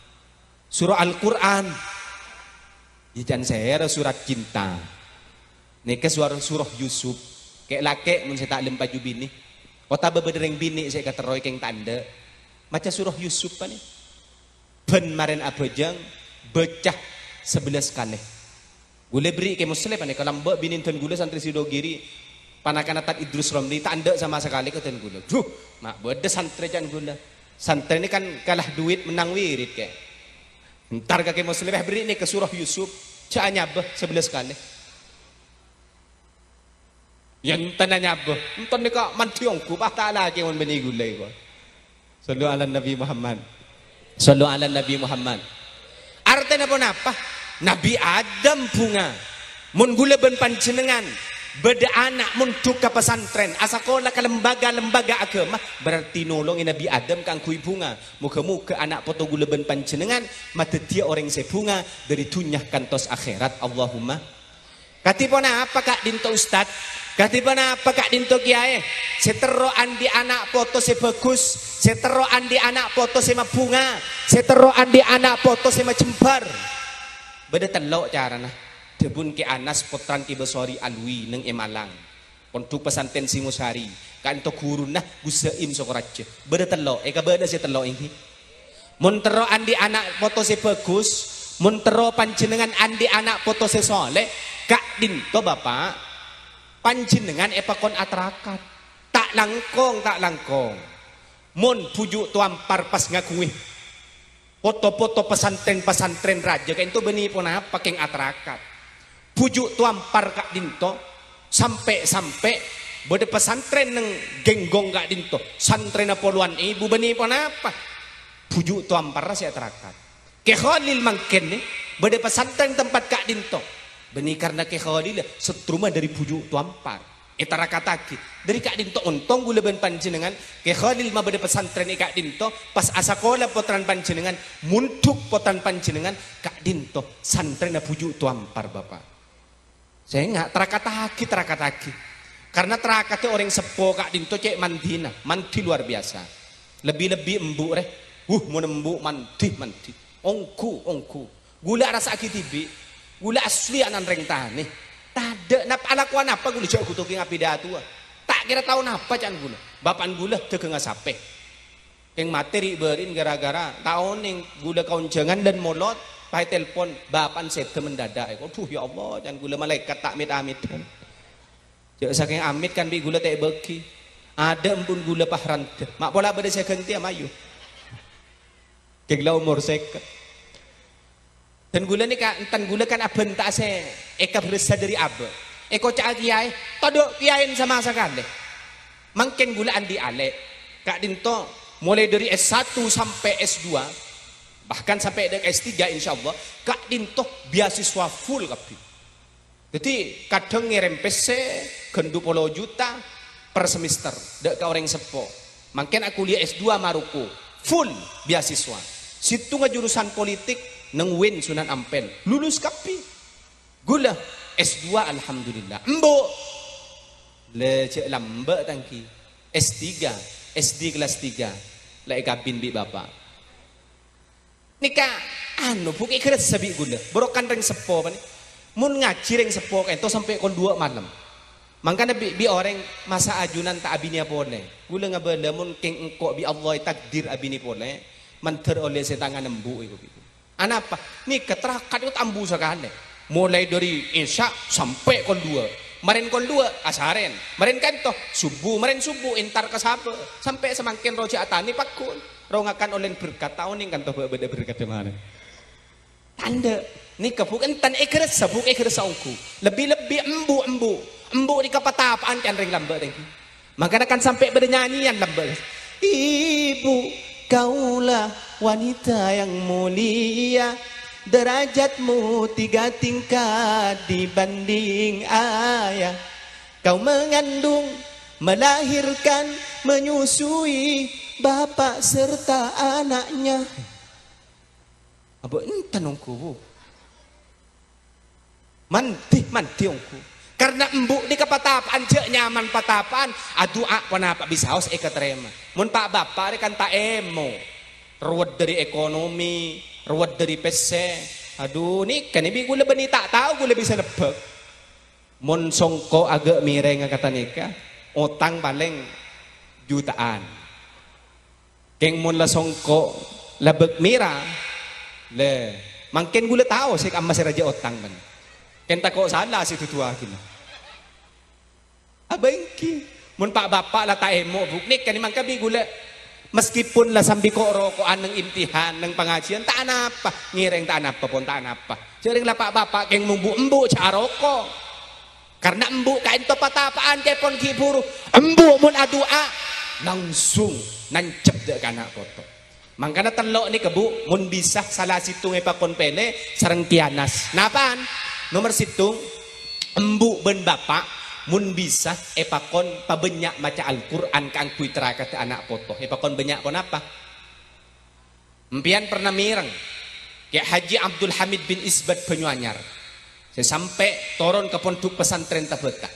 Surah Al-Qur'an. Yâ, can sèra surat cinta. Nèka suar-, surah Yusuf. Kè'-lakè' mon sè ta' lem paju binè', otabâ bâdâ rèng binè' sè èkaterroè kèng ta' endâ', maca surah Yusuf panè. Bân marèn abhâjâng, bâca sabellâs kalè. Ghulâ bherri' Kè Musleh panèka lambâ' binèn dân ghulâ santrè Sidogiri, panakana Tad Idrus Romli, ta' endâ' sama sakalè ka dân ghulâ. Duh, ma' bâdâ santrè can ghulâ. Santrè nè kan kalah duit mennang wirid, Kè. Entar ka Kè Musleh, "Eh, bherri' nèka surah Yusuf, jhâ' anyabâ sabellâs kalè." Yâ, enten anyabâ. Enten nèka mandhi ongghu, pas ta' lakè mon bânnè ghulâ, kok. Shallu ala Nabi Muhammad. Shallu ala Nabi Muhammad. Artèna ponapa? Nabi Adam bhunga. Mon ghulâ bân panjhennengngan bâdâ ana' mondhuk ka pesantren, asakola ka lembaga-lembaga agama, berarti nolongè Nabi Adam kaangghuy bhunga. Moghâ-moghâ ana' poto ghulâ bân panjhennengngan madhâddhiyâ orèng sè bhunga dâri dhunnya kantos akhèrat. Allahumma. Kadhi ponapa ka'dinto, Ustad? Kadhi ponapa ka'dinto, Kèyaè? Sè terro andi' ana' poto sè bhâghus, sè terro andi' ana' poto sè mabhunga, sè terro andi' ana' poto sè majembhâr. Bâdâ tello' carana. Dhâbuna Kè Anas, pottrana Kè Basori Alwi, neng è Malang. Pondhuk Pesantren Singosari, ka'dinto ghuruna Gus Zaim Sokoraja. Bâdâ tello', è kabâna sè tello' èngghi. Mon terro andi' ana' poto sè bhâghus, mon terro panjhennengngan andi' ana' poto sè soleh, ka'dinto, Bapa', panjhennengngan èpakon atarakat. Ta' langkong, ta' langkong. Mon Bhuju' Towampar pas ngaghungè poto-poto pesantren-pesantren rajâ ka'dinto bânnè ponapa kèng atarakat. Bhuju' Towampar ka'dinto, sampè'-sampè' bâdâ pesantren neng Genggong ka'dinto, santrèna polowan èbu bânnè ponapa. Bhuju' Towampar sè atarakat. Kè Kholil mangkèn nè, bâdâ pesantren tempat ka'dinto. Bânnè karna Kè Kholil settruma dâri Bhuju' Towampar. Ètarakataghi. Dâri ka'dinto ontong ghulâ bân panjhennengngan, Kè Kholil mabâdâ pesantren è ka'dinto, pas asakola pottrana panjhennengngan, mondhuk pottrana panjhennengngan, ka'dinto santrèna Bhuju' Towampar, Bapa'. Sènga', tarakataghi, tarakataghi. Karna tarakatta orèng seppo ka'dinto cè' mandhina, mandhi luar biasa. Lebbi-lebbi embu' rè. Huh, mon embu' mandhi, mandhi. Ongghu, ongghu. Ghulâ arassa'aghi dhibi'. Ghulâ asli ana'na rèng tanè. Tadâ' napa alakowan apa ghulâ jhâ' ghuto kèng abidhâtowa. Ta' kèra tao napa ca'na ghulâ. Bapa'na ghulâ dhâghângnga sapè. Kèng matè ri'-bâri'na gara-gara ta' onèng ghulâ kaonjhângan lan molot, pas ètelpon, "Bapa'na sèdhâ mendadak." Wadhuh, ya Allah, ca'na ghulâ malaèkat ta' mit-amitan. Jhâ' sakèng amit kan bi' ghulâ ta' èbâghi. Adâ' empon ghulâ pas randhâ. Ma' pola bâdâ sè aghântèya, mayu. Kèng la omor sèket. Dân ghulâ nèka, enten ghulâ kan abhânta'a sè èkabherressa dâri abâ'. Èkoca'a kèyaè, tadâ' kèyaèna sama sakalè. Mangkèn ghulâ andi' alè'. Ka'dinto, molaè dâri S satu sampè' S dua, bahkan sampè' dâ' ka S tiga, insyaallah, ka'dinto beasiswa full kabbhi. Dhâddhi, kadhâng ngèrèm pèssè ghân du polo juta per semester dâ' ka orèng seppo. Mangkèn akuliyah S dua Maroko, full beasiswa. Sèttonga jurusan politik neng UIN Sunan Ampel, lulus kabbhi. Ghulâ S dua, alhamdulillah. Embu', la jhâ' lambâ' tangghi. S tiga, S D kelas tiga, la èkabin bi' bapa'. Nèka, Anu, Bu, kè' ghârâssa bi' ghulâ. Bhuru kan rèng seppo panè. Mon ngajhi rèng seppo ka'ènto sampè' kol duwâ' malem. Mangkana bi', bi' orèng masa ajunan ta' abinèya polè. Ghulâ ngabâlâ mon kèng engko' bi' Allah ètakdir abinè polè, mandhâr ollè sè tangan embu' èko bi'. Anapa? Nèka tarakat èko ta' embu sakalè. Molaè dhâri Isya sampè' kol duwâ'. Marèn kol duwâ', asarèn. Marèn ka'ènto, subuh. Marèn subuh, èntar ka sabâ. Sampè' samangkèn roja atanè pagghun. Ro ngakan ollèn berkat, ta' onèng ka'ènto bâ-, bâdâ berkat marèn. Tandhâ, nèka Bu', enten èghârâssa, Bu', èghârâssa ongghu. Lebbi-lebbi embu'-embu'. Embu' nèka patapa'an can rèng lambâ' tèngghi. Mangkana kan sampè' bâdâ nyanyèyan lambâ'. Ibu, kaulah wanita yang mulia, derajatmu tiga tingkat dibanding ayah. Kau mengandung, melahirkan, menyusui bapak serta anaknya. Abâ' enten ongghu, Bu. Mandhi, mandhi ongghu. Karna embu' nèka patapa'an, jhâ' nyaman patapa'an, adu'a ponapa bisaos èkatarèma. Mon pa'-bapa' rè kan ta' èmo. Rowet dhâri ekonomi, rowet dhâri pèssè. Adu, nèka nè bi' ghulâ bânnè ta' tao ghulâ bisa nebbhâk. Mon songko' aghâ' mèrèng akata nèka, otang palèng juta'an. Kèng mon la songko' la bâk mèra, lè, mangkèn ghulâ tao sè kamma sè rajâ otang, bân. Kèng tako' sala sè duduwaghina. Abâ' èngghi. Mon pa'-bapa' la ta' èmo, Bu', nèka nè mangka bi' ghulâ. Meskipun la sambi ko'-roko'an neng imtihan, neng pangajiân, ta' anapa. Ngèrèng ta' anapa, pon ta' anapa. Jhâ' rèng la pa'-bapa' kèng mon bu-, embu' jhâ' aroko'. Karna embu' ka'ènto patapa'an ca'èpon ghi' bhuru. Embu' mon adu'a, langsung nancep dâ' ka ana' poto. Mangkana tello' nèka, Bu, mon bisa sala sèttongnga èpakon pèlè sareng Kianas. Napa'an? Nomer sèttong, embu' bân bapa' mon bisa èpakon pabânnya' maca Al-Qur'an kaangghuy trakadhâ ana' poto. Èpakon bânnya' ponapa? Empèyan perna mèreng Kè Haji Abdul Hamid bin Isbat Banyuanyar sè sampè' toron ka Pondhuk Pesantren Tabata.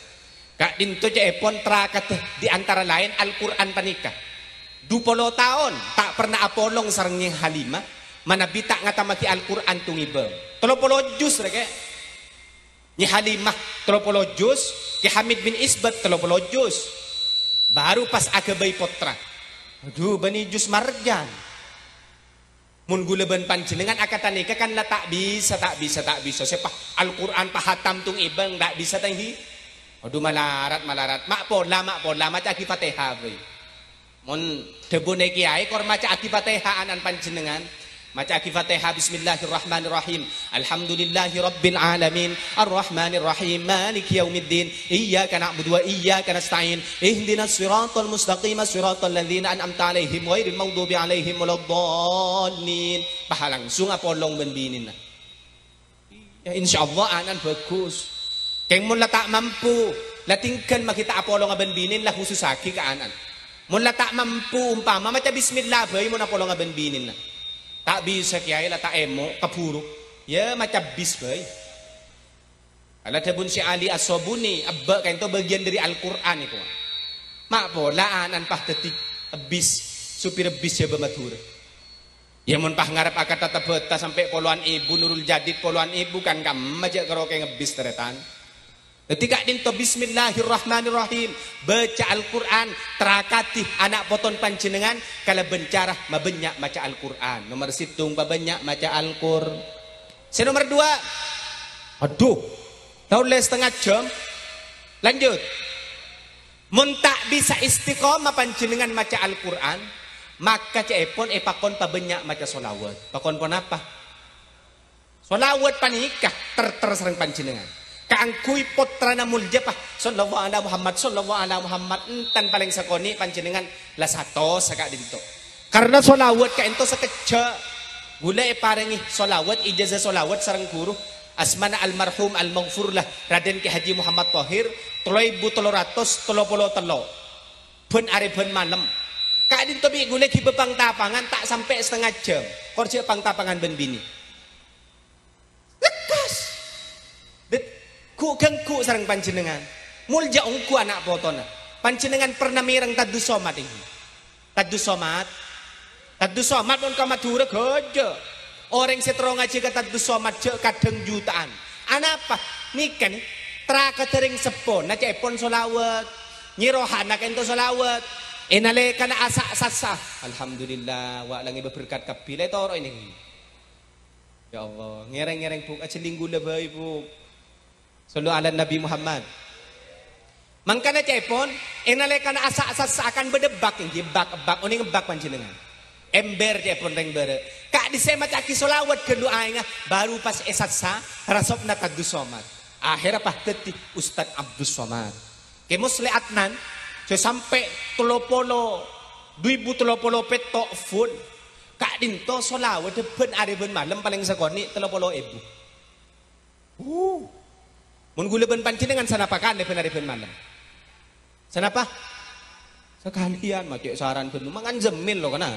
Ka'dinto ca'èpon trakadhâ di antara laèn Al-Qur'an panèka. Du polo taon ta' perna apolong sareng Nyai Halimah, manabi ta' ngatammaghi Al-Qur'an tong-ngèbâng. Tello polo juz, rè, Kè. Nyai Halimah tello polo juz, Kè Hamid bin Isbat tello polo juz. Baru pas aghâbây pottra. Adu, bânnè juz marjan. Mon ghulâ bân panjhennengngan akata nèka kan la ta' bisa, ta' bisa, ta' bisa. Sè pa-, Al-Qur'an pahatam tong-ngèbâng, ta' bisa, ta' enggi? Adu, malarat, malarat. Ma' pola, ma' pola, maca'aghi Fatèha bhâi. Mon dhâbuna kèyaè, kor maca'aghi Fatèha ana'na panjhennengngan. Maca'aghi Fatèha, Bismillahirrahmanirrahim. Alhamdulillahirabbil alamin. Arrahmanirrahim. Maliki yaumiddin. Iyyaka na'budu wa iyyaka nasta'in. Ihdinas siratal mustaqim. Siratal ladzina an'amta 'alaihim ghairil maghdubi 'alaihim waladdallin. Pas langsung apolong bân binèna. Ya, insyaallah ana'na bhâghus. Kèng mon la ta' mampu, la tinggal maghi ta' apolonga bân binèna, la khusussaghi ka ana'na. Mon la ta' mampu, umpama maca bismillah bhâi mon apolonga bân binèna. Ta' bisa kèyaè la ta' èmo, kabhuru. Ya, maca bis bhâi. Ala dhâbuna Syekh Ali As-Sabuni, ebbâ' ka'ènto bâgiyân dhâri Al-Qur'an èko. Ma' pola ana'na pas dhâddhi bis, supir bis Jhâbâ Madhurâ. Ya, mon pas ngarep akata Tabata sampè' polowan èbu, Nurul Jadid polowan èbu, kan kamma jhâ' karo kèng ebbis tarètan. Dhâddhi ka'dinto, Bismillahirrahmanirrahim. Baca Al-Qur'an, trakadhi ana' potona panjhennengngan kalabân cara mabânnya' maca Al-Qur'an. Nomer sèttong, pabânnya' maca Al-Qur-, sè nomer duwâ'. Adu, ta' ollè satengnga jhâm. Lanjut. Mon ta' bisa istiqomah panjhennengngan maca Al-Qur'an, maka ca'èpon èpakon pabânnya' maca sholawat. Pakon ponapa? Sholawat panèka ter-ter sareng panjhennengngan. Kaangghuy pottrana molja, pa, "Shallallahu ala Muhammad, shallallahu ala Muhammad." Enten palèng sakonè' panjhennengngan la satos saka'dinto. Karna sholawat ka'ènto sakejjhâ'. Ghulâ èparèngè sholawat, ijazah sholawat sareng ghuru. Asmana almarhum almaghfurlah Raden Kè Haji Muhammad Thohir, tello èbu tello ratos tello polo tello. Bân arè bân malem. Ka'dinto bi' ghulâ ghibâ pang-tapangan ta' sampè' satengnga jhâm. Kor jhâ' pang-tapangan bân binè. Lekkas. Dâ-, ghu-, ganggu sareng panjhennengngan. Molja ongghu ana' potona. Panjhennengngan perna mèreng Tadus Somad, ènggi? Tadus Somad. Tadus Somad mon ka Madhurâ ghâjâ. Orèng sè terro ngajhi ka Abdus Somad jhâ' kadhâng juta'an. Anapa? Nèka nè, trakadhâ rèng seppona ca'èpon sholawat. Nyè rohana ka'ènto sholawat. È nalèkana asa'-sassa. Alhamdulillah, wa' la ngibâ berkat kabbhi. La ètoro'è nèka. Ya Allah, ngèrèng-ngèrèng, Bu', ajhelling ghulâ bhâi, Bu'. Shallu 'alan Nabi Muhammad. Mangkana ca'èpon, è nalèkana asa'-sassa kan bâdâ bak, èngghi bak, bak, onèng bak panjhennengngan. Ember ca'èpon rèng bârâ'. Ka'dhissa' maca'aghi sholawat ghâllu aèngnga, baru pas èsassa, rasobbhâ Abdus Somad. Akhèrra pas dhâddhi Ustadz Abdus Somad. Kè Musleh Adnan, sè sampè' tello polo, du èbu tello polo pètto' full. Ka'dinto sholawat bân arè bân malem palèng sakonè' tello polo èbu. Uh. Mon ghulâ bân panjhennengngan sanapa kanè bân arè bân malem? Sanapa? Sakalèyan ma' cè' saran bân mangan jemmil lo kana.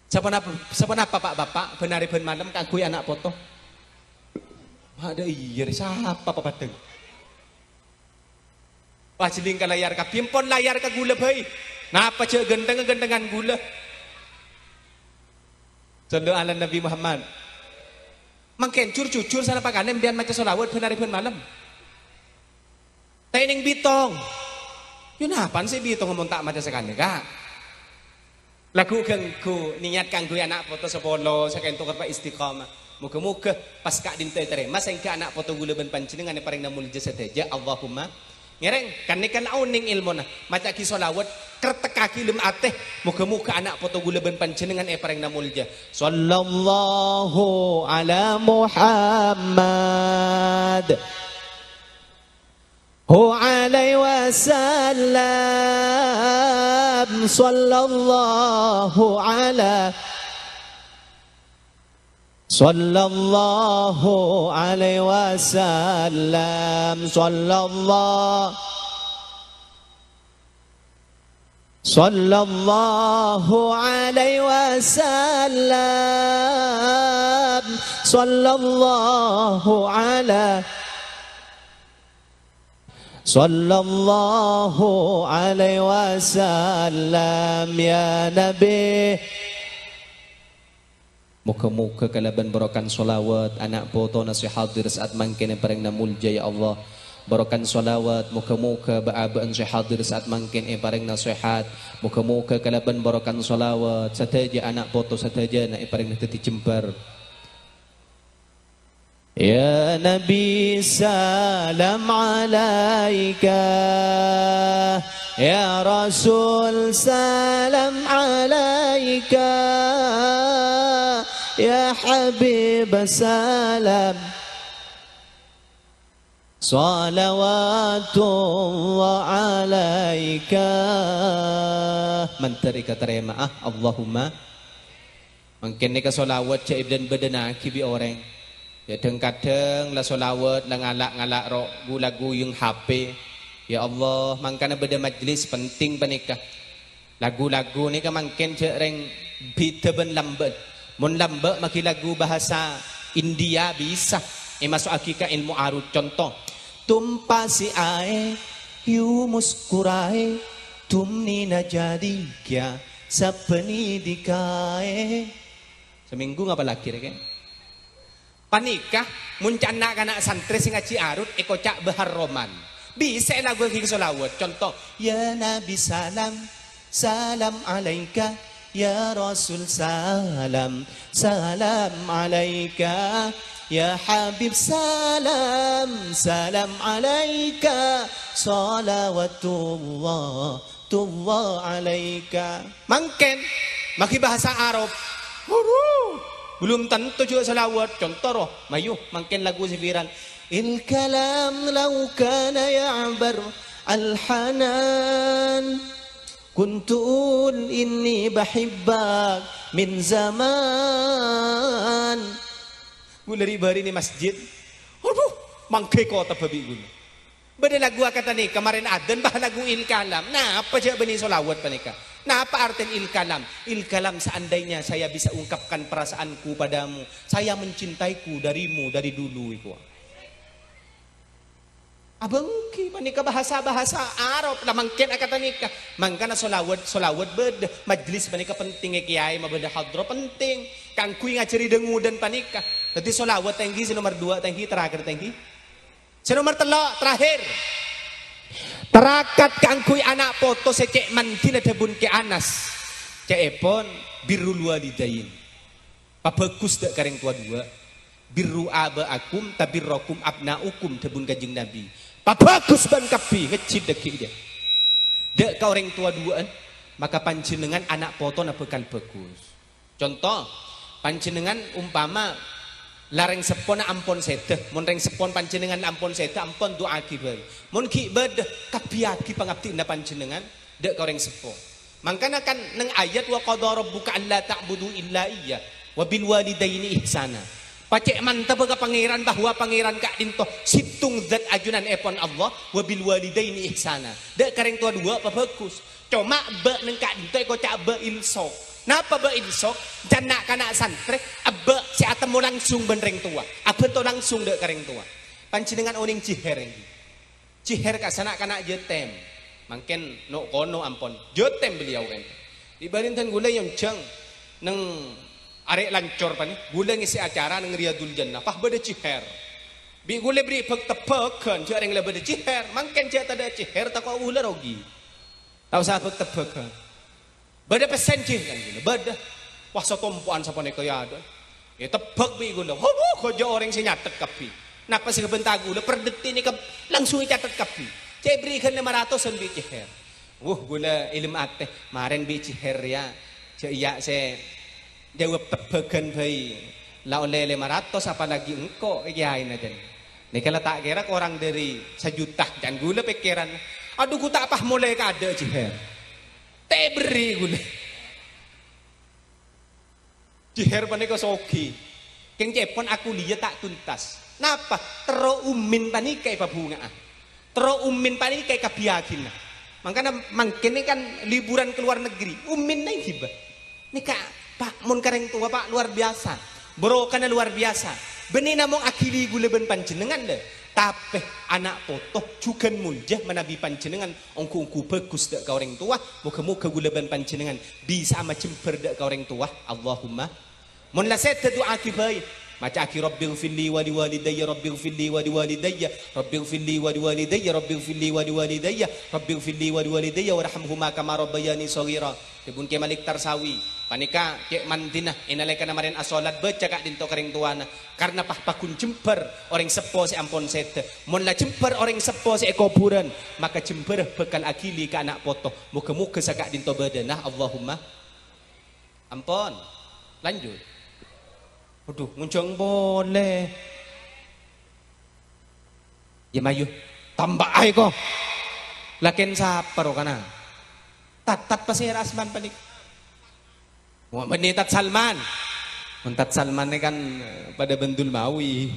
Saponapa, saponapa, Pa', Bapa', bân arè bân malem kaangghuy ana' poto? Ma' dâ' iyâ rè, sapa papaddhâng? Wah, ajhelling ka layar kabbhi, èmpon layar ka ghulâ bhâi. Napa jhâ' ghântengnga ghântengngan ghulâ? Shallu 'alan Nabi Muhammad. Mangkèn jur-jujur sanapa kanè sampèyan maca sholawat bân arè bân malem? Ta' ènèng bitong. Yâ napa'an sè bitong mon ta' maca sakalè, Ka'? Lagghu' ghângghu, niyat kaangghuy ana' poto sapolo, sè ka'ènto kèra istiqomah. Moghâ-moghâ pas ka'dinto ètarèma, saèngghâ ana' poto ghulâ bân panjhennengngan èparèngana molja sadhâjâ. Allahumma. Ngèrèng, kan nèka la onèng èlmona. Maca'aghi sholawat, kertekkaghi è dâlem atè. Moghâ-moghâ ana' poto ghulâ bân panjhennengngan èparèngana molja. Shallallahu 'ala Muhammad. Hu 'alaihi wasallam. Shallallahu 'ala Shallallahu 'alaihi wasallam. Shallallah-, shallallahu 'alaihi wasallam. Shallallahu 'ala-, shallallahu 'alaihi wasallam, ya Nabi. Moghâ-moghâ kalabân barokan sholawat, ana' potona sè hadir sa'at mangkèn èparèngana molja, ya Allah. Barokan sholawat, moghâ-moghâ bâ'-abâ'ân sè hadir sa'at mangkèn èparèngana sehat. Moghâ-moghâ kalabân barokan sholawat, sadhâjâ ana' poto sadhâjâna èparèngana dhâddhi jembhâr. Ya Nabi, salam alaika. Ya Rasul, salam alaika. Ya Habib, salam. Shalawatullah alaika. Mandhâr èkatarèma'a, Allahumma. Mangkèn nèka sholawat jhâ' èbâdân-bâdânnaghi bi' orèng. Ya, dhâng-kadhâng la sholawat, la ngala'-ngala' ro-, gu-, lagu è H P. Ya Allah, mangkana bâdâ majlis penting panèka. Lagu-lagu nèka mangkèn jhâ' rèng bhidhâ bân lambâ'ân. Mon lambâ' maghi lagu bahasa India bisa èmaso'aghi ka èlmo arut. Conto, "Tum paasi aaye, yu muskuraye, tumne na jadi kya, sabbhâni dikaye." Samènggu ngapallaghi rè, kèn? Panèka, mon ca' na'-kana' santrè sè ngajhi arut èkoca' Bahar Roman. Bisa èlaguwaghi sholawat. Conto, "Ya Nabi salam, salam alaika. Ya Rasul salam, salam alaika. Ya Habib salam, salam alaika. Shalawatullah." Tulla alaika. Mangkèn, maghi bahasa Arab. Waduh, belum tentu juga sholawat. Conto, ro, mayu, mangkèn lagu sè viral. "Il kalam law kana ya'bar al-hanan, kuntu ul inni bahibbak min zaman." Ghulâ ri-bâri' è masjid. Aduh, mangghâ kotbah bi' ghulâ. Bâdâ lagu akantha nèka marèna adzan, bâh, lagu Il Kalam. Napa jhâ' bânnè sholawat panèka? Napa artèna Il Kalam? Il Kalam, seandainya saya bisa ungkapkan perasaanku padamu, saya mencintaiku darimu dari dulu, iku. Abânggi panèka bhâsa-bhâsa Arab, la mangkèn akadhimèka. Mangkana shalawat, shalawat bâdâ, majlis panèka penting è kèyaè mabâdâ hadra penting. Kaangghuy ngajhâri dhân-ngudhân panèka. Dhâddhi shalawat ta' ènggi sè nomer duwâ' ta' ènggi, terakhir ta' ènggi. Sè nomer tello', terakhir. Tarakat kaangghuy ana' poto sè cè' mandhina dhâbuna Kè Anas. Ca'èpon birrul walidain. Pabhâghus dâ' ka rèng towa duwâ'. "Birru aba'akum tabirrakum abna'ukum," dhâbuna Kanjeng Nabi. "Pabhâghus bân kabbhi ngejjhit dhâggi' dâ', dâ' ka orèng towa duwâ'ân, maka panjhennengngan ana' potona bhâkal bhâghus." Conto, panjhennengngan umpama la rèng seppona ampon sèdhâ, mon rèng seppona panjhennengngan ampon sèdhâ, ampon du'aaghi bhâi. Mon ghi' bâdâ, kabbhiyaghi pangabdianna panjhennengngan dâ' ka orèng seppo. Mangkana kan neng ayat, "Wa qadha rabbuka alla ta'budu illa iyya wa bil walidaini ihsana." Pacè' mantep ka Pangèran bahwa Pangèran ka'dinto sèttong zat ajunan èpon Allah, "Wa bil walidaini ihsana." Dâ' ka rèng towa duwâ' pabhâghus. Coma bâ' neng ka'dinto èkoca' bâ' ilsok. Napa bâ' ilsok? Can na'-kana' santrè, abbâ' sè atemmo langsung bân rèng towa. Abhânto langsung dâ' ka rèng towa. Panjhennengngan onèng Jiher ènggi. Jiher kassa' na'-kana' jâtèm. Mangkèn no'-kono' ampon. Jâtèm beliau kan. Dibâdhin dân ghulâ èyonjhâng neng arè' lancor panè. Ghulâ ngèsè acara neng Riyadul Jannah. Pas bâdâ Jiher. Bi' ghulâ bherri' bhâk-tebbhâghân, jâ' rèng la bâdâ Jiher. Mangkèn jâ' tadâ' Jiher, tako' ghulâ rogi. Ta' osa bhâk-tebbhâghân. Bâdâ pèssèna, Ji, kan ghulâ. Bâdâ. Wah, satompo'an sapanèka, ya, adâ. Ètebbhâk bi' ghulâ. Hobo, ghâjâ orèng sè nyatèt kabbhi. Napa sè èbhânta ghulâ? Per dettè' nèka langsung ècatèt kabbhi. Cè' bherri'âghi lèma ratosan bi' Jiher. Wuh, ghulâ èlem atè. Marèn bi' Jiher, ya. Jâ' iyâ sè jawab tebbhâghân bhâi. La ollè lèma ratos, apalagi engko', kèyaèna, jân. Nèka la ta' kèra korang dâri sajuta. Can ghulâ pèkkèran. Adhu, ghu ta' pas molè kaadâ', Jiher. Tè' bherri' ghulâ. Jiher panèka soghi. Kèng cè'èpon akuliyah ta' tuntas. Napa? Terro Umin panèka èpabhunga'a. Terro Umin panèka èkabbhiyâghina. Mangkana mangkèn nèka kan liburan ke luar negeri. Umin nèka ghibâ. Nèka, Pa', mon ka rèng towa, Pa', luar biasa. Barokana luar biasa. Bânnè namong aghili ghulâ bân panjhennengngan, lè. Tapè ana' poto jhughân molja manabi panjhennengngan ongghu-ongghu bhâghus dâ' ka orèng towa. Moghâ-moghâ ghulâ bân panjhennengngan bisa'a majembhâr dâ' ka orèng towa. Allahumma. Mon la sèdhâ, du'aaghi bhâi. Maca'aghi, "Rabbighfirli wa liwalidayya, Rabbighfirli wa liwalidayya, Rabbighfirli wa liwalidayya, Rabbighfirli wa liwalidayya, Rabbighfirli wa liwalidayya, warhamhuma kama rabbayani shaghira." Dhâbuna Kè Malik Tarsawi, panèka cè' mandhina è nalèkana marèn asholat bâca ka'dinto ka rèng towana, karna pas pagghun jembhâr orèng seppo sè ampon sèdhâ. Mon la jembhâr orèng seppo sè è kobhurân, maka jembhârrâ bhâkal aghili ka ana' poto. Moghâ-moghâ saka'dinto bâdâna. Allahumma. Ampon. Lanjut. Waduh, ngonjhâng polè. Yâ, mayu. Tamba'aè, ko. Lakèn sapa, rokana? Tatat pasèra asman panèka? Wah, bânnè Tat Salman. Mon Tat Salman nèka kan, eh, padâ bân Dulmawi.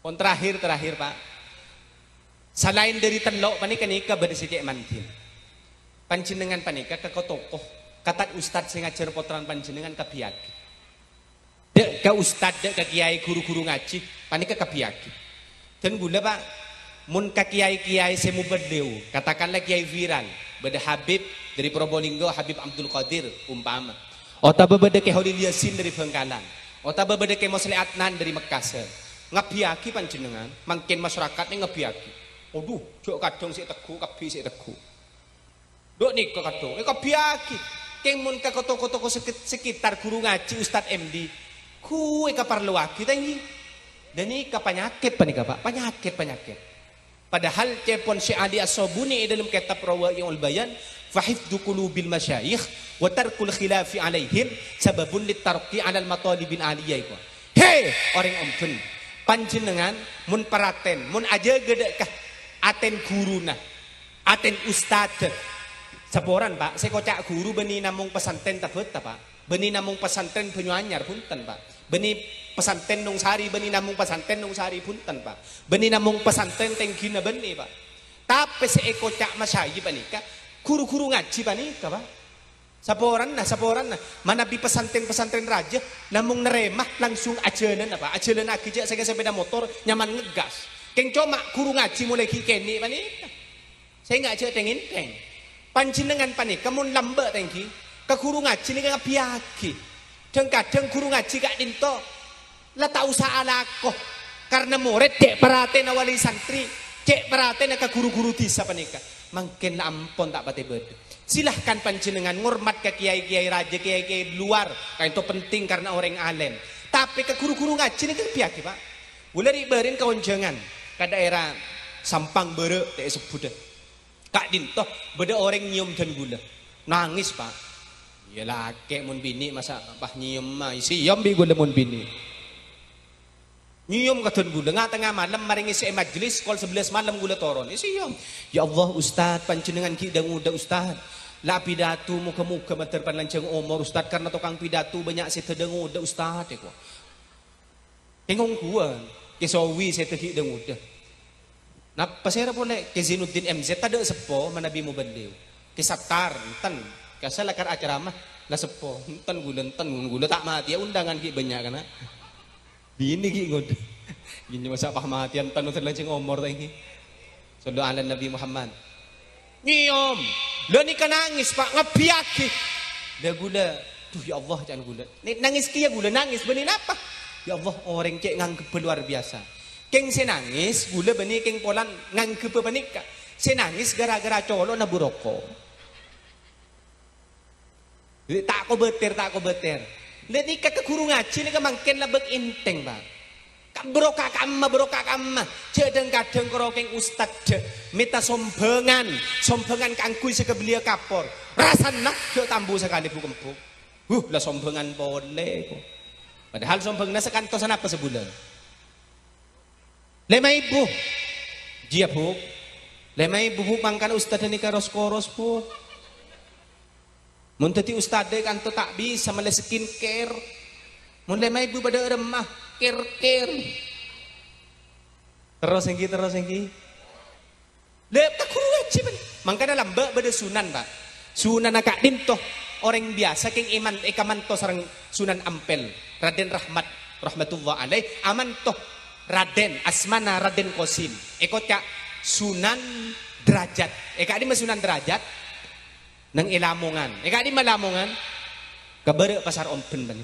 Pon terakhir, terakhir, Pa'. Salaèn dâri tello' panèka, nèka bâdâ sè cè' mandhina. Panjhennengngan panèka ka ko-toko, ka tat ustad sè ngajhâr pottrana panjhennengngan kabbhiyâghi. Dâ' ka ustad, dâ' ka kèyaè, ghuru-ghuru ngajhi, panèka kabbhiyâghi. Dân ghulâ, Pa', mon ka kèyaè-kèyaè sè muballigh, katakanlah kèyaè viral, bâdâ Habib dâri Probolinggo, Habib Abdul Qadir, umpama. Otabâ bâdâ Kè Holil Yasin dâri Bhângkalan. Otabâ bâdâ Kè Mosleh Adnan dâri Mekkasân. Ngabbhiyâghi panjhennengngan, mangkèn masyarakat nè ngabbhiyâghi. Adhu, jâ' kadhâng sè ètegghu', kabbhi sè ètegghu'. Dâ' nèka kadhâng, èkabbhiyâghi. Kèng mon ka ko-toko-toko seke-, sekitar ghuru ngajhi, ustad M D. Ghu èkaparlowaghi, ta' ènggi. Dâ' nèka panyakèt panèka, Pa'. Panyakèt, panyakèt. Padahal ca'èpon Syekh Ali As-Sabuni è dâlem kètab Rawa'iul Bayan, "Fa hifdzu qulubil masyayikh wa tarkul khilafi 'alaihim sababun lit taraqi 'alal matalibil 'aliyah," iku. He, orèng ombhân, panjhennengngan mon paratèn, mon ajâgâ dâ' ka atèn ghuruna, atèn ustad. Saporana, Pa', sè koca' ghuru bânnè namong pesantren Tabata, Pa'. Bânnè namong pesantren Banyuanyar, bhunten, Pa'. Bânnè pesantren Nongsari, bânnè namong pesantren Nongsari, bhunten, Pa'. Bânnè namong pesantren Tèngghina bânnè, Pa'. Tapè sè èkoca' masyayikh panèka, ghuru-ghuru ngajhi panèka, Pa'. Saporana, saporana. Manabi pesantren-pesantren rajâ, namong narèma langsung ajhâlâna, Pa'. Ajhâlâna aghi jâ' sèngghâ sepeda motor, nyaman ngegas. Kèng coma ghuru ngajhi molaè ghi' kènè' panèka. Sèngga' jhâ' tèng-èntèng. Panjhennengngan panèka mon lambâ' tèngghi, ka ghuru ngajhi nèka ngabbhiyâghi. Dhâng-kadhâng ghuru ngajhi ka'dinto la ta' osa alako, karna morèd cè' parhatèna wali santri, cè' parhatèna ka ghuru-ghuru dhisa panèka. Mangkèn la ampon ta' patè bâdâ. Silahkan panjhennengngan ngormat ka kèyaè-kèyaè rajâ, kèyaè-kèyaè luar, ka'dinto penting karna orèng alèm. Tapè ka ghuru-ghuru ngajhi nèka ngabbhiyâghi, Pa'. Ghulâ ri'-bâri'na ka onjhângan, ka dhaèra Sampang Bârâ', ta' èsebbhudhâ. Ka'dinto bâdâ orèng nyèyom dân ghulâ. Nangès, Pa'. Iyâ, lakè' mon binè' masa' pas nyèyom, ma' èsèyom bi' ghulâ mon binè'. Nyèyom ka dân ghulâ, nga-, tengnga malem marè ngèssè'è majelis, kol sabellâs malem ghulâ toron. Èsèyom. "Ya Allah, Ustad, panjhennengngan ghi' dhâ-ngodâ, Ustad. La apidato, moghâ-moghâ mandhâr panlanjhâng omor, Ustad, karna tokang pidato bânnya' sè dhâ-ngodâ, Ustad," èkoca'. Kèng ongghuwân, Kè Sawi sè dhâggi' dhâ-ngodâ. Napa sèra polè Kè Zainuddin M Z tadâ' seppo manabi mobâli. Kè Sattar, enten. Kassa' lakar acaramah, la seppo. Enten ghulâ, enten ghulâ ta' matèya, undangan ghi' bânnya' kana. Binè ghi' ngodâ. Ghi' masa' pas matèya, enten terlanjung omor ta' ènggi. Shallu ala Nabi Muhammad. Nyèyom. La nèka nangès, Pa', ngabbhiyâghi. La ghulâ, "Duh, ya Allah," ca'na ghulâ. Nè-, nangès kèya ghulâ, nangès bânnè napa? "Ya Allah, orèng cè' ngangghep luar biasa." Kèng sè nangès, ghulâ bânnè kèng polana ngangghep panèka. Sè nangès ghârâ-ghârâ colo'na bu roko'. Jadi, ta' kobâtèr, ta' kobâtèr. La nèka ka ghuru ngajhi nèka mangkèn la bâk èntèng, Pa'. Ka-, bârokah ka'emma, bârokah ka'emma. Jhâ' dhâng-kadhâng karo kèng ustad jhâ' mènta sombhângan, sombhângan kaangghuy sè kabelliyâ kapor. Rassana jhâ' tambu sakalè bu'-embu'. Huh, la sombhângan polè, ko. Padahal sombhânganna sakantos napa sabulân? Lèma èbu. Jiyâ, Bu'. Lèma èbu, Bu', mangkana ustadda nèka ros-koros, Bu'. Mon dhâddhi ustadda kanto ta' bisa mellè skincare. Mon lèma èbu padâ remma, care-care. Terros ènggi, terros ènggi. Lha, ka ghuru ngajhi, bân. Mangkana lambâ' bâdâ sunan, Pa'. Sunanna ka'dinto orèng biyasa kèng èman-, èkamanto sareng Sunan Ampel, Raden Rahmat, rahmatullah alaih, amanto Raden, asmana Raden Qasim. Èkoca' Sunan Derajat. È ka'dimma Sunan Derajat? Neng è Lamongan. È ka'dimma Lamongan? Ka bârâ' Pasar Omben, bân.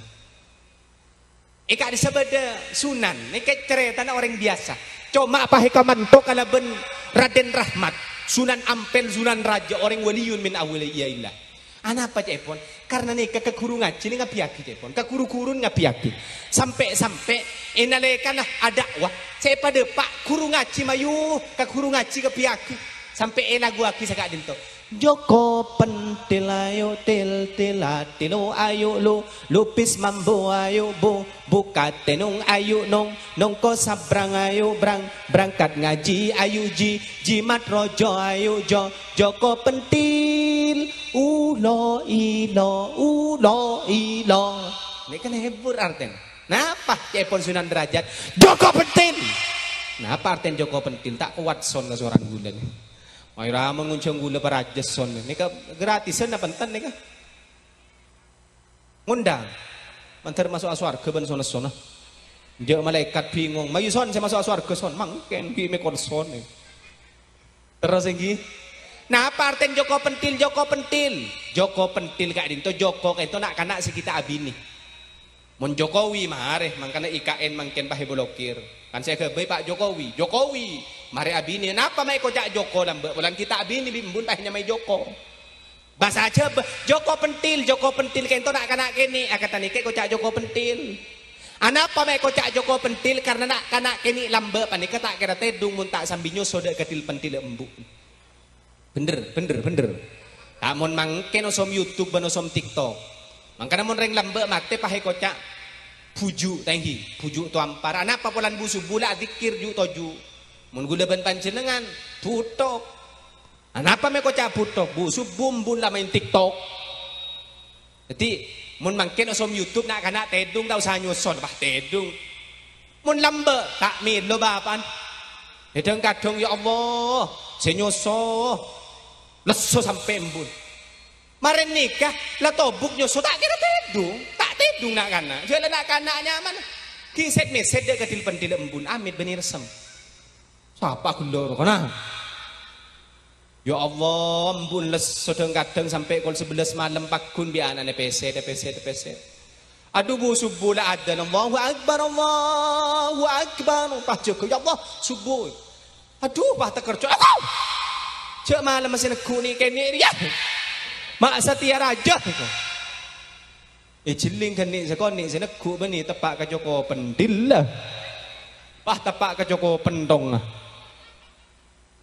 È ka'dissa bâdâ sunan, nèka carètana orèng biyasa. Coma pas èkamanto kalabân Raden Rahmat, Sunan Ampel, Sunan Raja, orèng waliyun min awliyaillah. Anapa ca'èpon? Karna nèka ka ghuru ngajhi nè ngabbhiyâghi ca'èpon. Ka ghuru-ghurun ngabbhiyâghi. Sampè'-sampè' è nalèkana adakwa, sè èpadâpa' ghuru ngajhi mayu ka ghuru ngajhi kabbhiyâghi. Sampè' èlaguwâghi saka'dinto. Joko pentil ayo til til atilo ayo lu, lupis mambo ayo bu, buka tenung ayo nong, nongko sabrang ayo brang, berangkat ngaji ayo ji, jimat rojo ayo jo, Joko pentil, ulo ilo, ulo ilo. Nèka lebur artèna. Napa ca'èpon Sunan Derajat? Joko pentil. Napa artèna Joko pentil? Ta' kowat son kasoran ghulâ nè. Mayu rama ngonjhâng ghulâ parajâ son. Nèka gratisan apa enten nèka? Ngondang. Mandhâr maso'a sowarghâ bân son-essonna. Jhâ' malaèkat bingong. Mayu son sè maso'a sowarghâ son. Mangkèn ghi' mèkon son. Terros ènggi. Napa artèna Joko pentil, Joko pentil? Joko pentil ka'dinto, Joko ka'dinto na'-kana' sè ghi' ta' abinè. Mon Jokowi marè, mangkana I K N mangkèn pas èblokir. Kan sè èghâbây Pak Jokowi. Jokowi, marè abinè. Napa ma' èkoca' Joko lambâ'? Polana ghi' ta' abinè bi' embun pas ènyamaè Joko. Bhâsa Jhâbâ, Joko pentil, Joko pentil ka'dinto na'-kana' kènè', akadhi nèka èkoca' Joko pentil. Anapa ma' èkoca' Joko pentil? Karna na'-kana' kènè' lambâ' panèka ta' kèra tèdung mon ta' sambi nyoso dâ' kadhil pentil embu'. Bhender, bhender, bhender. Ta' mon mangkèn osom YouTube bân osom TikTok. Mangkana mon rèng lambâ' matè pas èkoca' bhuju' ta' ènggi, bhuju' towampar. Anapa polana bu-subu la adzikkir ju' toju'. Mon ghulâ bân panjhennengngan, bhuthok. Anapa ma' èkoca' bhuthok? Bu-subu embun la maèn TikTok. Dhâddhi, mon mangkèn osom YouTube na'-kana' tèdung ta' osa nyoso, pas tèdung. Mon lambâ', ta' mèlo bapa'na. Èdhâng-kadhâng, "Ya Allah, sè nyoso, lesso sampè' embun." Marèn nèka, la tobuk nyoso, ta' kèra tèdung, ta' tèdung na'-kana'. Jhâ' la na'-kana' nyamana. Ghi' sèt-mèsèt dâ' kadhil pentil embun, amèt bânnè ressem. Tapa' ghellâ' roko'na. Ya Allah, embu' les sodhâng-kadhâng sampè' kol sabellâs malem pagghun bi' ana'na pèssè, pèssè, pèssè. Adhu, Bu, subuh la adzan. Allahu Akbar, Allahu Akbar. Pas jâgâ, ya Allah, subuh. Adhu, pas takerco. Adhu! Jâ' malem masè neggu' nè'-kènè' rèya. Ma' satèya rajâ. Èjhelling ghâni' sakonè' sè neggu' bânnè teppa' ka cokop pendhilla. Pas teppa' ka cokop penthongnga.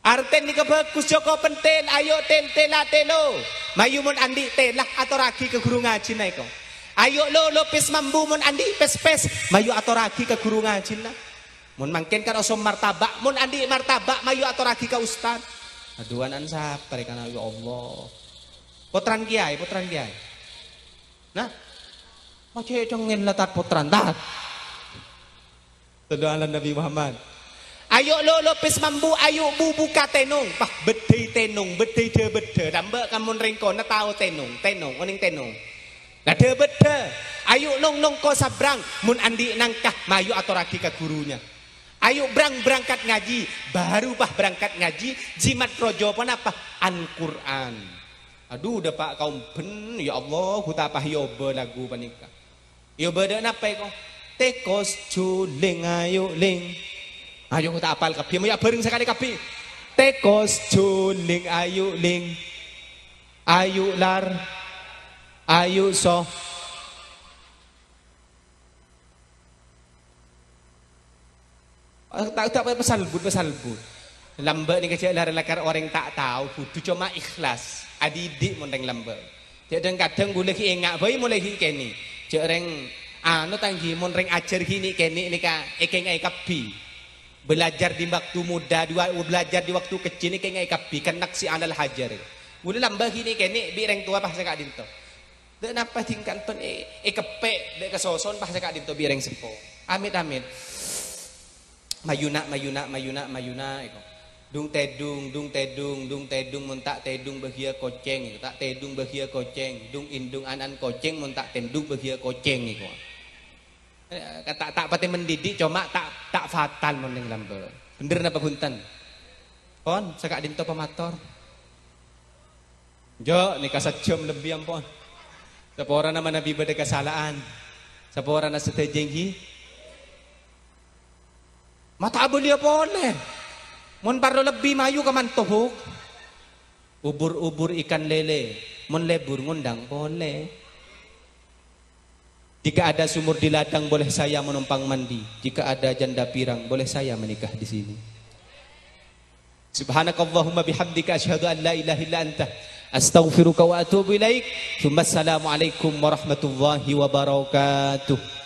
Artèna nèka bhâghus, cokop penthil, ayo' tel-, tella telo. Mayu mon andi' tella, atorraghi ka ghuru ngajhina èko. Ayo' lolo pis mambu mon andi' pes-pes, mayu atorraghi ka ghuru ngajhina. Mon mangkèn kan osom martaba', mon andi' martaba', mayu atorraghi ka ustad. Adhu, ana'na sapa rè kana, ya Allah. Pottrana kèyaè, pottrana kèyaè. Nah, ma' cè' cengngel la tat pottrana, tat. Sallu ala Nabi Muhammad. Ayo' lolo pis mambu, ayo' bubuka tènong. Pah, bâddhâi tènong, bâddhâi dhâ-bâddhâ. Lambâ' kan mon rèng kona tao tènong, tènong, onèng tènong. La dhâ-bâddhâ. Ayo' nong-nong ko sabrang, mon andi' nangka, mayu atorraghi ka ghurunya. Ayo' brang-, berangkat ngaji, baru pah berangkat ngaji, jimat rojo ponapa? Al-Qur'an. Adhu, dâpa' kaombhân, ya Allah, gu ta' pah èobâ lagu panèka. Èobâ dâ' napa èko? Tèkos jhulèng ayo' lèng. Ayo, gu ta' apal kabbhi, mayu bhâreng sakalè kabbhi. Tèkos jhulèng ayo' lèng. Ayo' lar. Ayo' so. Ah, ta', ta' pasalbut, pasalbut. Lambâ' nèka jhâ' lar-, lakar orèng ta' tao, kodhu coma ikhlas. Adidik mon rèng lambâ'. Jhâ' dhâng-kadhâng ghulâ ghi' enga' bhâi molaè ghi' kènè'. Jhâ' rèng, anu, tanggi, mon rèng ajhâr ghi' nè'-kènè' nèka èkèngaè kabbhi. Belajar di waktu muda, di wa-, belajar di waktu kecil nèka èkèngaè kabbhi, kennèng sè alal hajar. Ghulâ lambâ' ghi' nè'-kènè' bi' rèng towa pas sè ka'dinto. Dâ' napa dhing kanton è-, èkeppè', dâ' kasoson pas sè ka'dinto bi' rèng seppo. Amit-amit. Mayuna', mayuna', mayuna', mayuna', èko. Dung tèdung, dung tèdung, dung tèdung, mon ta' tèdung bâgiyâ kocèng, èko. Ta' tèdung bâgiyâ kocèng, dung indung ana'na kocèng, mon ta' tèdung bâgiyâ kocèng, èko. Eh, ta', ta' patè mendidik, coma ta', ta' fatal mon nèng lambâ'. Bhender napa bhunten? Pon, sè ka'dinto pamator. Jhâ', nèka sajjhâm lebbi ampon. Saporana manabi bâdâ kasala'an. Saporana sadhâjâ ènggi. Ma' ta' abâliyâ polè. Mon parlo lebbi mayu ka manto, Bu'. Ubur-ubur ikan lele. Mon lebur ngondhâng polè. Jika ada sumur di ladang, boleh saya menumpang mandi. Jika ada janda pirang, boleh saya menikah di sini. Subhanakallahumma bihamdika, asyhadu an la ilaha illa anta, astaghfiruka wa atubu ilaik. Tsumma assalamualaikum warahmatullahi wabarakatuh.